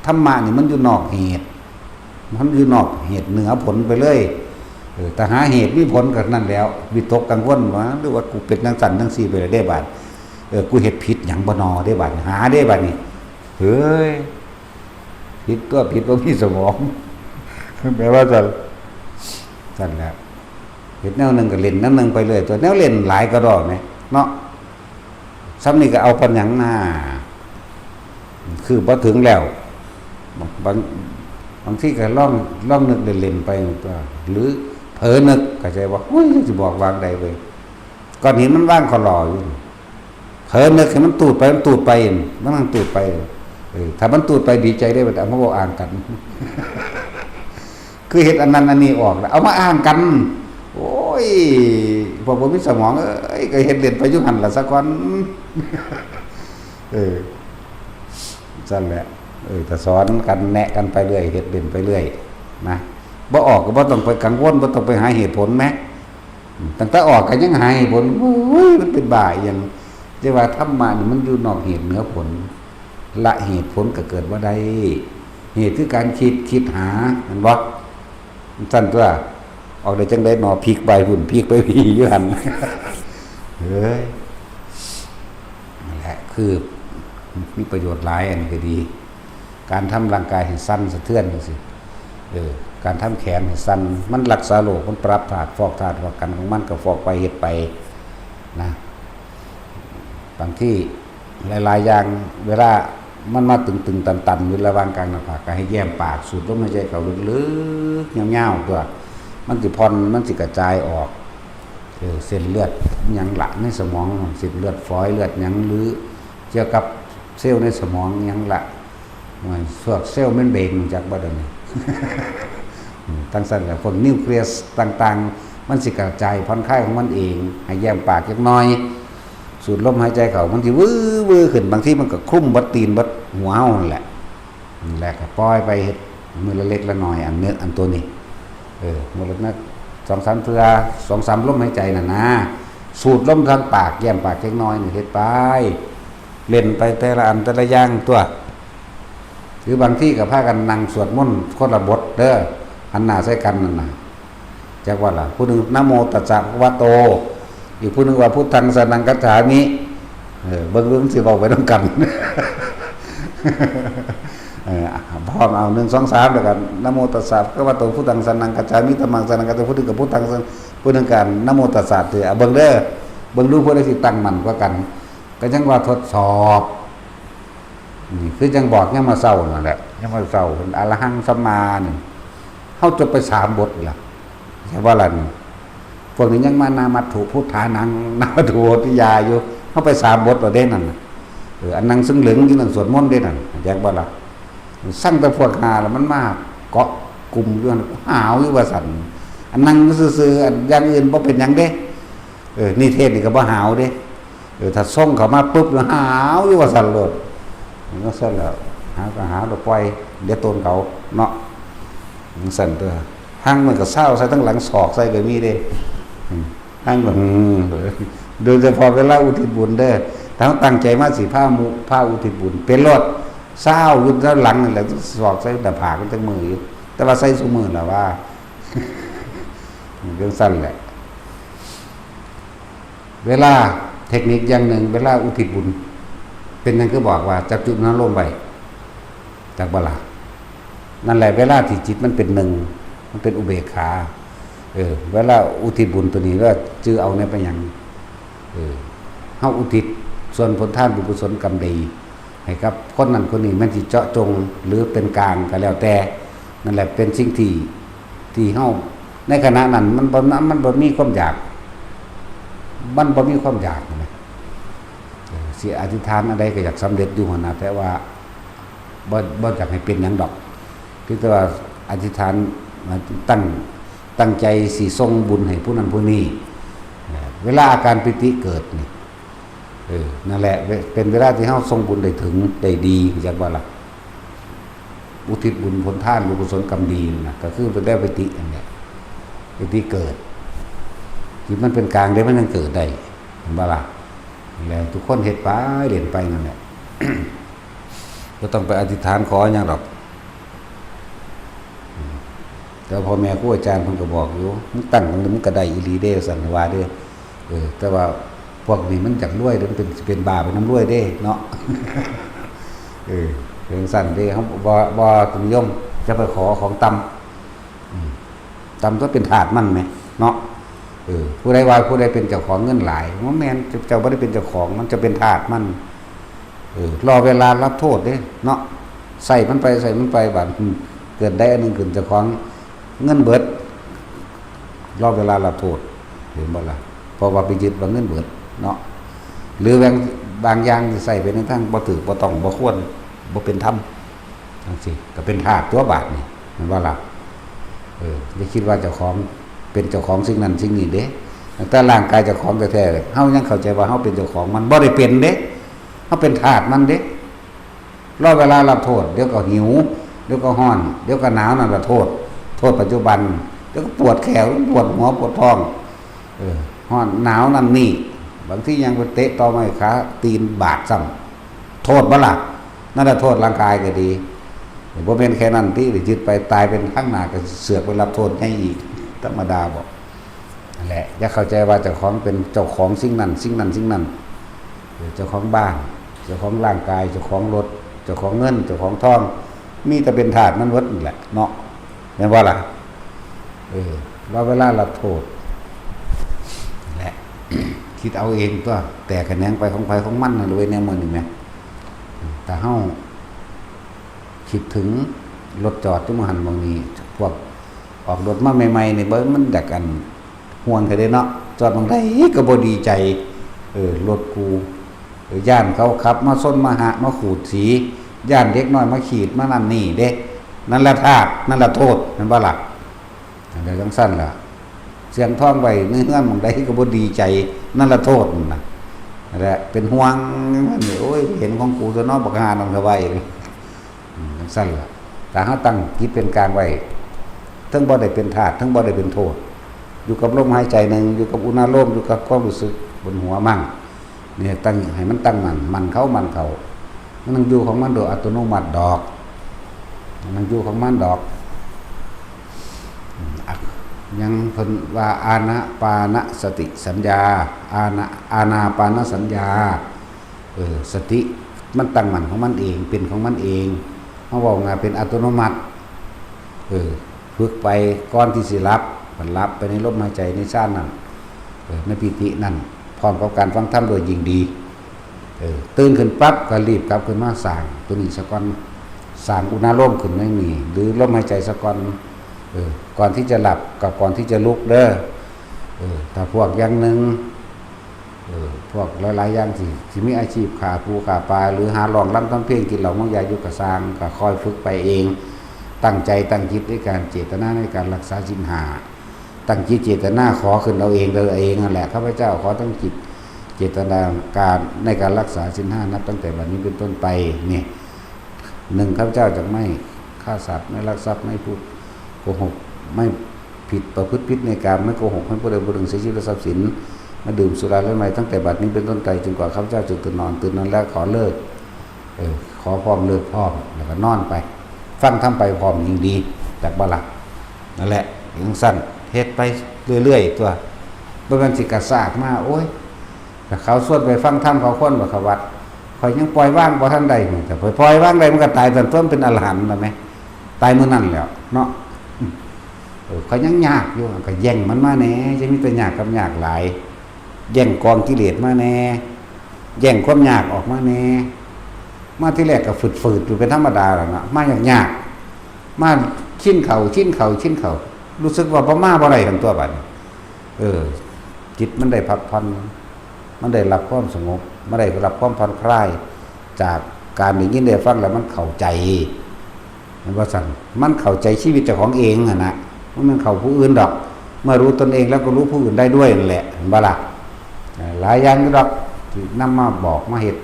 ธรรมะนี่มันอยู่นอกเหตุ มันอยู่นอกเหตุเหนือผลไปเลย เออ ถ้าหาเหตุมีผลก็นั่นแล้ว วิตกกังวลว่า หรือว่ากูเป็นจั่งซั่นจั่งซี่ไปแล้วเด้บาด เออ กูเฮ็ดผิดหยังบ่นอเด้บาด หาเด้บาดนี่ เฮ้ย ผิดตัวผิดบ่มีสมอง แปลว่าซั่น ซั่นแหละ เฮ็ดแนวหนึ่งก็เล่นแนวหนึ่งไปเรื่อย ตัวแนวเล่นหลายกะด้อแหม เนาะ ส่ำนี้ก็เอาปานหยังนา คือบ่ถึงแล้ว บาง บาง บางทีก็ลอง ลองนึกเล่นๆไป หรือเผลอนึก เข้าใจบ่ อุ้ย สิบอกวางใดเว้ย ก้อนหินมันวางคอหล่ออยู่ เผลอนึกให้มันตูดไป มันตูดไป มันกำลังตูดไป เออ ถ้ามันตูดไปดีใจเด้ บัดเอามาเว้าอ้างกัน คือเฮ็ดอันนั้นอันนี้ออกแล้ว เอามาอ้างกัน โอ้ย พวกบ่มีสมองเอ้ย ก็เฮ็ดเล่นไปอยู่หั่นล่ะซะก่อน เออ ซั่นแหละ เออ ถ้าสอนกันแนะกันไปเรื่อย เฮ็ดเล่นไปเรื่อย นะ บ่ออกก็บ่ต้องไปกังวล บ่ต้องไปหาเหตุผลแหม อืม ตั้งแต่ออกก็ยังหาเหตุผล โอ้ย มันเป็นบ้าอีหยัง แต่ว่าธรรมะนี่มันอยู่นอกเหตุเหนือผล ละเหตุผลก็เกิดบ่ได้ เหตุคือการคิด คิดหา แม่นบ่ ซั่นตัว ออกได้จั่งใด๋หนอ พลิกไปพุ้น พลิกไปพี้อยู่หั่น เฮ้ย นั่นแหละ คือ มีประโยชน์หลาย อันนี้ก็ดี การทำร่างกายให้สั่นสะเทือนจั่งซี้ เออ การทำแขนให้สั่น มันรักษาโรค มันปรับธาตุ ฟอกธาตุ ฟอกกันของมันก็ฟอกไป เฮ็ดไป นะ บางทีหลายๆอย่าง เวลามันมาตึงๆตันๆอยู่ระหว่างกลางหน้าผาก ก็ให้แย้มปาก สูดลมหายใจเข้าลึกๆ ยาวๆ ตัว มันสิผ่อน มันสิกระจายออก เออ เส้นเลือดหยังละในสมอง เส้นเลือดฝอย เลือดหยัง หรือเกี่ยวกับเซลล์ในสมองหยังละ มันพวกเซลล์เมมเบรน รู้จักบ่เดี๋ยวนี้ อืม จั่งซั้นแหละ พวกนิวเคลียสต่างๆ มันสิกระจายผ่อนคลายของมันเอง ให้แย้มปากจักหน่อย สูดลมหายใจเข้า มันสิวื้อๆ ขึ้น บางทีมันก็คลุมเบิดตีนเบิดหัวเฮานั่นแหละ นั่นแหละ ก็ปล่อยไป เฮ็ดมื้อละเล็กละน้อย อันเนี้ย อันตัวนี้ เออ มื้อละนะ สองสามเทื่อ สองสามลมหายใจน่ะนะ สูดลมทางปาก แย้มปากจักหน่อยนี่ เฮ็ดไป เล่นไปแต่ละอันแต่ละอย่างตัว หรือบางทีก็พากันนั่งสวดมนต์คนละบทเด้อ หันหน้าใส่กันนั่นน่ะ จักว่าล่ะ ผู้หนึ่ง นะโมตัสสะภะคะวะโต อีกผู้หนึ่งว่า พุทธังสรณังคัจฉามิ เออ เบิ่งดูมันสิเว้าไปนำกัน เออ พร้อม เอา หนึ่ง สอง สาม แล้วกัน นะโมตัสสะภะคะวะโต พุทธังสรณังคัจฉามิ ธัมมังสรณังคัจฉามิ ผู้หนึ่งก็พุทธังสรณ ผู้หนึ่งก็นะโมตัสสะ เด้อ เอา เบิ่งเด้อ เบิ่งดูผู้ใดสิตั้งมั่นกว่ากัน ก็จั่งว่าทดสอบ นี่คือจั่งบอกยามมื้อเช้านั่นแหละ ยามมื้อเช้า อะระหังสัมมานี่ เฮาจบไปสามบทนี่ล่ะ ใช่บ่ล่ะนี่ พวกนี้ยังมา นามัตถุพุทธานัง นามัตถุโพธิยาอยู่ เฮาไปสามบทแล้วเด้นั่นน่ะ เออ อันนั่งซึ่งเหลืองอยู่นั่นสวดมนต์เด้นั่น แยกบ่ล่ะ สั่งแต่พวกหาแล้วมันมาเกาะกลุ่มอยู่หั่น หาวอยู่ว่าซั่น อันนั่งซื่อๆ อันอย่างอื่นบ่เป็นหยังเด้ เออ นิเทศนี่ก็บ่หาวเด้ เออ ถ้าส่งเข้ามาปุ๊บ หาวอยู่ว่าซั่นโลด มันก็ซั่นแหล้ว หาวก็หาว แล้วปล่อย เดี๋ยวตนเขาเนาะ มันซั่นตัว หั่งมันก็เซาใส่ทั้งหลัง ศอกใส่ก็มีเด้ อืม หั่งก็ อืม โดยเฉพาะเวลาอุทิศบุญเด้อ ถ้าเราตั้งใจมาสิพาหมู่ พาอุทิศบุญ เป็นโลด เซาอยู่ด้านหลังนั่นแหละ ศอกใส่หน้าผากมันจังมืออยู่ แต่ว่าใส่ซุมื้อล่ะว่า มันจั่งซั่นแหละ เวลา เทคนิคอย่างหนึ่ง เวลาอุทิศบุญ เป็นหยังคือบอกว่าจับจุดนั้นลงไป จักบ่ล่ะ นั่นแหละ เวลาที่จิตมันเป็นหนึ่ง มันเป็นอุเบกขา เออ เวลาอุทิศบุญตัวนี้ ว่าจื่อเอาเนี่ยไปหยัง เออ เฮาอุทิศส่วนผลทานบุญกุศลกรรมดี ให้กับคนนั้นคนนี้ แม่นสิเจาะจงหรือเป็นกลางก็แล้วแต่ นั่นแหละเป็นสิ่งที่ ที่เฮา ในขณะนั้นมันบ่ มันบ่มีความอยาก มันบ่มีความอยากนะ เออ สิอธิษฐานอันใดก็อยากสำเร็จอยู่หั่นนะ แต่ว่าบ่ บ่อยากให้เป็นหยังดอก เพียงแต่ว่าอธิษฐาน ตั้ง ตั้งใจสิส่งบุญให้ผู้นั้นผู้นี้ เออ เวลาอาการปีติเกิดนี่ เออ นั่นแหละ เว- เป็นเวลาที่เฮาส่งบุญได้ถึง ได้ดี จักว่าล่ะ อุทิศบุญผลทาน บุญกุศลกรรมดีนั่นนะ ก็คือเป็นได้ปีตินั่นแหละ ปีติเกิด จิตมันเป็นกลางเด้ มันยังเกิดได้ เห็นบ่ล่ะ แล้วทุกคนเฮ็ดไป เล่นไปนั่นแหละ บ่ต้องไปอธิษฐานขอหยังดอก อืม แต่ว่าพ่อแม่ครูอาจารย์เพิ่นก็บอกอยู่ มึงตั้งมัน มึงก็ได้อีหลีเด้ ซั่นว่าเด้อ เออ แต่ว่าพวกนี้มันอยากรวยเด้ มันเป็น สิเป็นบ้าไปนำรวยเด้เนาะ เออ เป็นซั่นเด้ เฮาบ่ บ่นิยม จะไปขอของต่ำ อืม ต่ำตัวเป็นทาสมันแหม เนาะ เออ ผู้ใดว่าผู้ใดเป็นเจ้าของเงินหลาย บ่แม่น เจ้าบ่ได้เป็นเจ้าของ มันจะเป็นทาสมัน เออ รอเวลารับโทษเด้ เนาะ ใส่มันไป ใส่มันไป บาด อืม เกิดได้อันหนึ่งขึ้น เจ้าของเงินเบิด รอเวลารับโทษ เห็นบ่ล่ะ เพราะว่าไปยึดว่าเงินเบิด เนาะ หรือบาง บางอย่างที่ใส่ไปในทางบ่ถูก บ่ต้อง บ่ควร บ่เป็นธรรม จั่งซี้ ก็เป็นทาสตัวบาดนี่ แม่นบ่ล่ะ เออ อย่าคิดว่าเจ้าของ เป็นเจ้าของสิ่งนั้นสิ่งนี้เด้ ตั้งแต่ร่างกายเจ้าของแท้ๆ เฮายังเข้าใจว่าเฮาเป็นเจ้าของมัน บ่ได้เป็นเด้ เฮาเป็นทาสมันเด้ รอเวลารับโทษ เดี๋ยวก็หิว เดี๋ยวก็ร้อน เดี๋ยวก็หนาว นั่นล่ะโทษ โทษปัจจุบัน เดี๋ยวก็ปวดแข้ว ปวดหัว ปวดท้อง เออ ร้อน หนาว นั่นนี่ บางทียังไปเตะตอไม้ขาตีนบาดซ้ำ โทษบ่ล่ะ นั่นแหละโทษร่างกายก็ดี บ่แม่นแค่นั้นติ ได้ยึดไปตายเป็นครั้งหน้าก็เสือกไปรับโทษใหญ่อีก ธรรมดาบ่ นั่นแหละ อย่าเข้าใจว่าเจ้าของเป็นเจ้าของสิ่งนั้น สิ่งนั้น สิ่งนั้น เออ เจ้าของบ้าน เจ้าของร่างกาย เจ้าของรถ เจ้าของเงิน เจ้าของทอง มีแต่เป็นทาสมันเบิดนั่นแหละเนาะ แม่นบ่ล่ะ เออ รอเวลารับโทษ แหละ คิดเอาเองตัว แตกแขนงไปของไผของมันนั่นเว้ย แนวมื้อนี้แหม ถ้าเฮาคิดถึงรถจอดอยู่หม่องหั้นหม่องนี้ พวก ออกรถมาใหม่ๆนี่เบิ่งมันอยากอันห่วงแท้เด้เนาะ จอดหม่องใดก็บ่ดีใจ เออ รถกู เออ ย้านเขาขับมาชนมาหะมาขูดสี ย้านเด็กน้อยมาขีดมานั่นนี่เด้ นั่นละทาส นั่นละโทษ แม่นบ่ล่ะ? อันใดจั่งซั่นล่ะ เสียงทองไว้ในเฮือนหม่องใดก็บ่ดีใจ นั่นละโทษนั่นน่ะ นั่นแหละ เป็นห่วง โอ้ย เห็นของกูตัวเนาะ บักห่านั่นก็ว่าอีก อืม จั่งซั่นล่ะ ถ้าเฮาตั้งจิตเป็นกลางไว้ เทิงบ่ได้เป็นธาตุ เทิงบ่ได้เป็นโทษ อยู่กับลมหายใจหนึ่ง อยู่กับอุณาโลม อยู่กับความรู้สึกบนหัวมั่ง เนี่ย ตั้ง ให้มันตั้งมั่น มั่นเข้า มั่นเข้า มันต้องอยู่ของมันโดยอัตโนมัติดอก มันต้องอยู่ของมันดอก อืม อ่ะ ยังเพิ่นว่าอานาปานสติสัญญา อานา อานาปานสัญญา เออ สติมันตั้งมั่นของมันเอง เป็นของมันเอง เฮาเว้าง่ายเป็นอัตโนมัติ เออ ฝึกไปก่อนที่สิหลับ มันหลับไปในลมหายใจในฌานนั่น เออ ในปีตินั่น พร้อมกับการฟังธรรมโดยยิ่งดี เออ ตื่นขึ้นปั๊บก็รีบกลับขึ้นมาสร้างตัวนี้ซะก่อน สร้างอุณาโลมขึ้นในนี่ หรือลมหายใจซะก่อน เออ ก่อนที่จะหลับกับก่อนที่จะลุกเด้อ เออ ถ้าพวกอย่างหนึ่ง เออ พวกหลายๆอย่างที่ ที่มีอาชีพฆ่าปูฆ่าปลา หรือหาร้องรำทำเพลง กินเหล้าเมายาอยู่กะซ่าง ก็คอยฝึกไปเอง ตั้งใจตั้งจิตในการเจตนาในการรักษาศีลห้า ตั้งจิตเจตนาขอขึ้นเอาเอง เด้อ เองนั่นแหละ ข้าพเจ้าขอตั้งจิตเจตนาการในการรักษาศีลห้า นับตั้งแต่บัดนี้เป็นต้นไป นี่ หนึ่ง ข้าพเจ้าจะไม่ฆ่าสัตว์ ไม่ลักทรัพย์ ไม่พูดโกหก ไม่ผิดประพฤติผิดในกาม ไม่โกหก ไม่พูดเท็จ พูดเรื่องเสียชีวิตและทรัพย์สิน ไม่ดื่มสุราและไวน์ ตั้งแต่บัดนี้เป็นต้นไปจนกว่าข้าพเจ้าจะตื่นนอน ตื่นนอนแล้วขอเลิก เออ ขอพร้อมเลิกพร้อม แล้วก็นอนไป ฟังธรรมไปพร้อมยิ่งดี จักบ่ล่ะ นั่นแหละ จั่งซั่น เฮ็ดไปเรื่อยๆ ตัว บ่แม่นสิกระซากมา โอ้ย ถ้าเขาชวนไปฟังธรรมเขาคนบ่เข้าวัด ข้อยยังปล่อยวางบ่ทันได้นี่ ถ้าไปปล่อยวางได้มันก็ตายตอนต้นเป็นอรหันต์แล้วแหม ตายมื้อนั้นแล้วเนาะ เออ ข้อยยังยากอยู่ ก็แย่งมันมาแหน่ จะมีแต่ยากกับยากหลาย แย่งกองกิเลสมาแหน่ แย่งความยากออกมาแหน่ มาทีแรกก็ฝืดๆ อยู่เป็นธรรมดาแหละเนาะ มายากๆ มาชินเข้า ชินเข้า ชินเข้า รู้สึกว่าบ่มาบ่ได้หั่นตัวบัดนี้ เออ จิตมันได้พักผ่อน มันได้รับความสงบ มันได้รับความผ่อนคลาย จากการได้ยินได้ฟังแล้วมันเข้าใจ แม่นบ่ซั่น มันเข้าใจชีวิตเจ้าของเองหั่นนะ มันบ่เข้าผู้อื่นดอก เมื่อรู้ตนเองแล้วก็รู้ผู้อื่นได้ด้วยนั่นแหละ เห็นบ่ล่ะ หลายอย่างอยู่ดอก ที่นำมาบอกมาเฮ็ด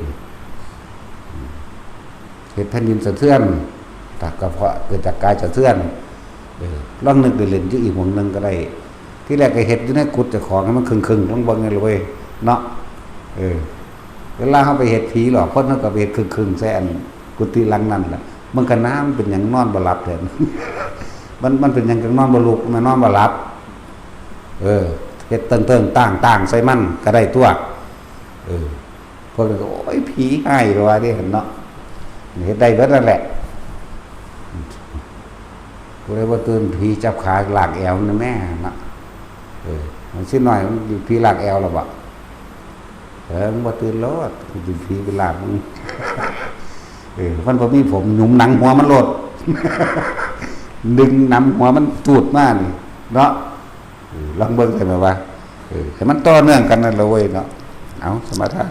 เฮ็ดแผ่นดินสะเทือน แต่ก็เพราะเกิดจากกายสะเทือน เออ ลองนึกเล่นๆ อยู่อีกหม่องหนึ่งก็ได้ ที่แรกก็เฮ็ดอยู่ในกุฏิเจ้าของให้มันครึ่งๆ ลองเบิ่งให้เลยเนาะ เออ เวลาเฮาไปเฮ็ดผีหลอกคน เฮาก็ไปเฮ็ดครึ่งๆ ใส่อันกุฏิหลังนั่นแหละ มันก็น้ำเป็นหยังนอนบ่หลับแท้ มัน มันเป็นหยังจั่งนอนบ่ลุก มันนอนบ่หลับ เออ เฮ็ดเติงๆ ต่างๆ ใส่มันก็ได้ตัว เออ พวกนั้นก็ โอ้ย ผีให้ว่าเด้เนาะ เฮ็ดได้เบิดนั่นแหละ ผู้ใดบ่ตื่น ผีจับขาลากแอวนั่นแม่เนาะ เออ มันสิน้อย มันผีลากแอวแล้วบ่ เออ มึงบ่ตื่นโลด กูสิผีไปลากมึง เออ มันบ่มีผม หยุมหนังหัวมันโลด ดึงหนังหัวมันตูดมานี่ เนาะ เออ ลองเบิ่งกันนะว่า เออ ให้มันต่อเนื่องกันนั่นละเว้ยเนาะ เอา สมาทาน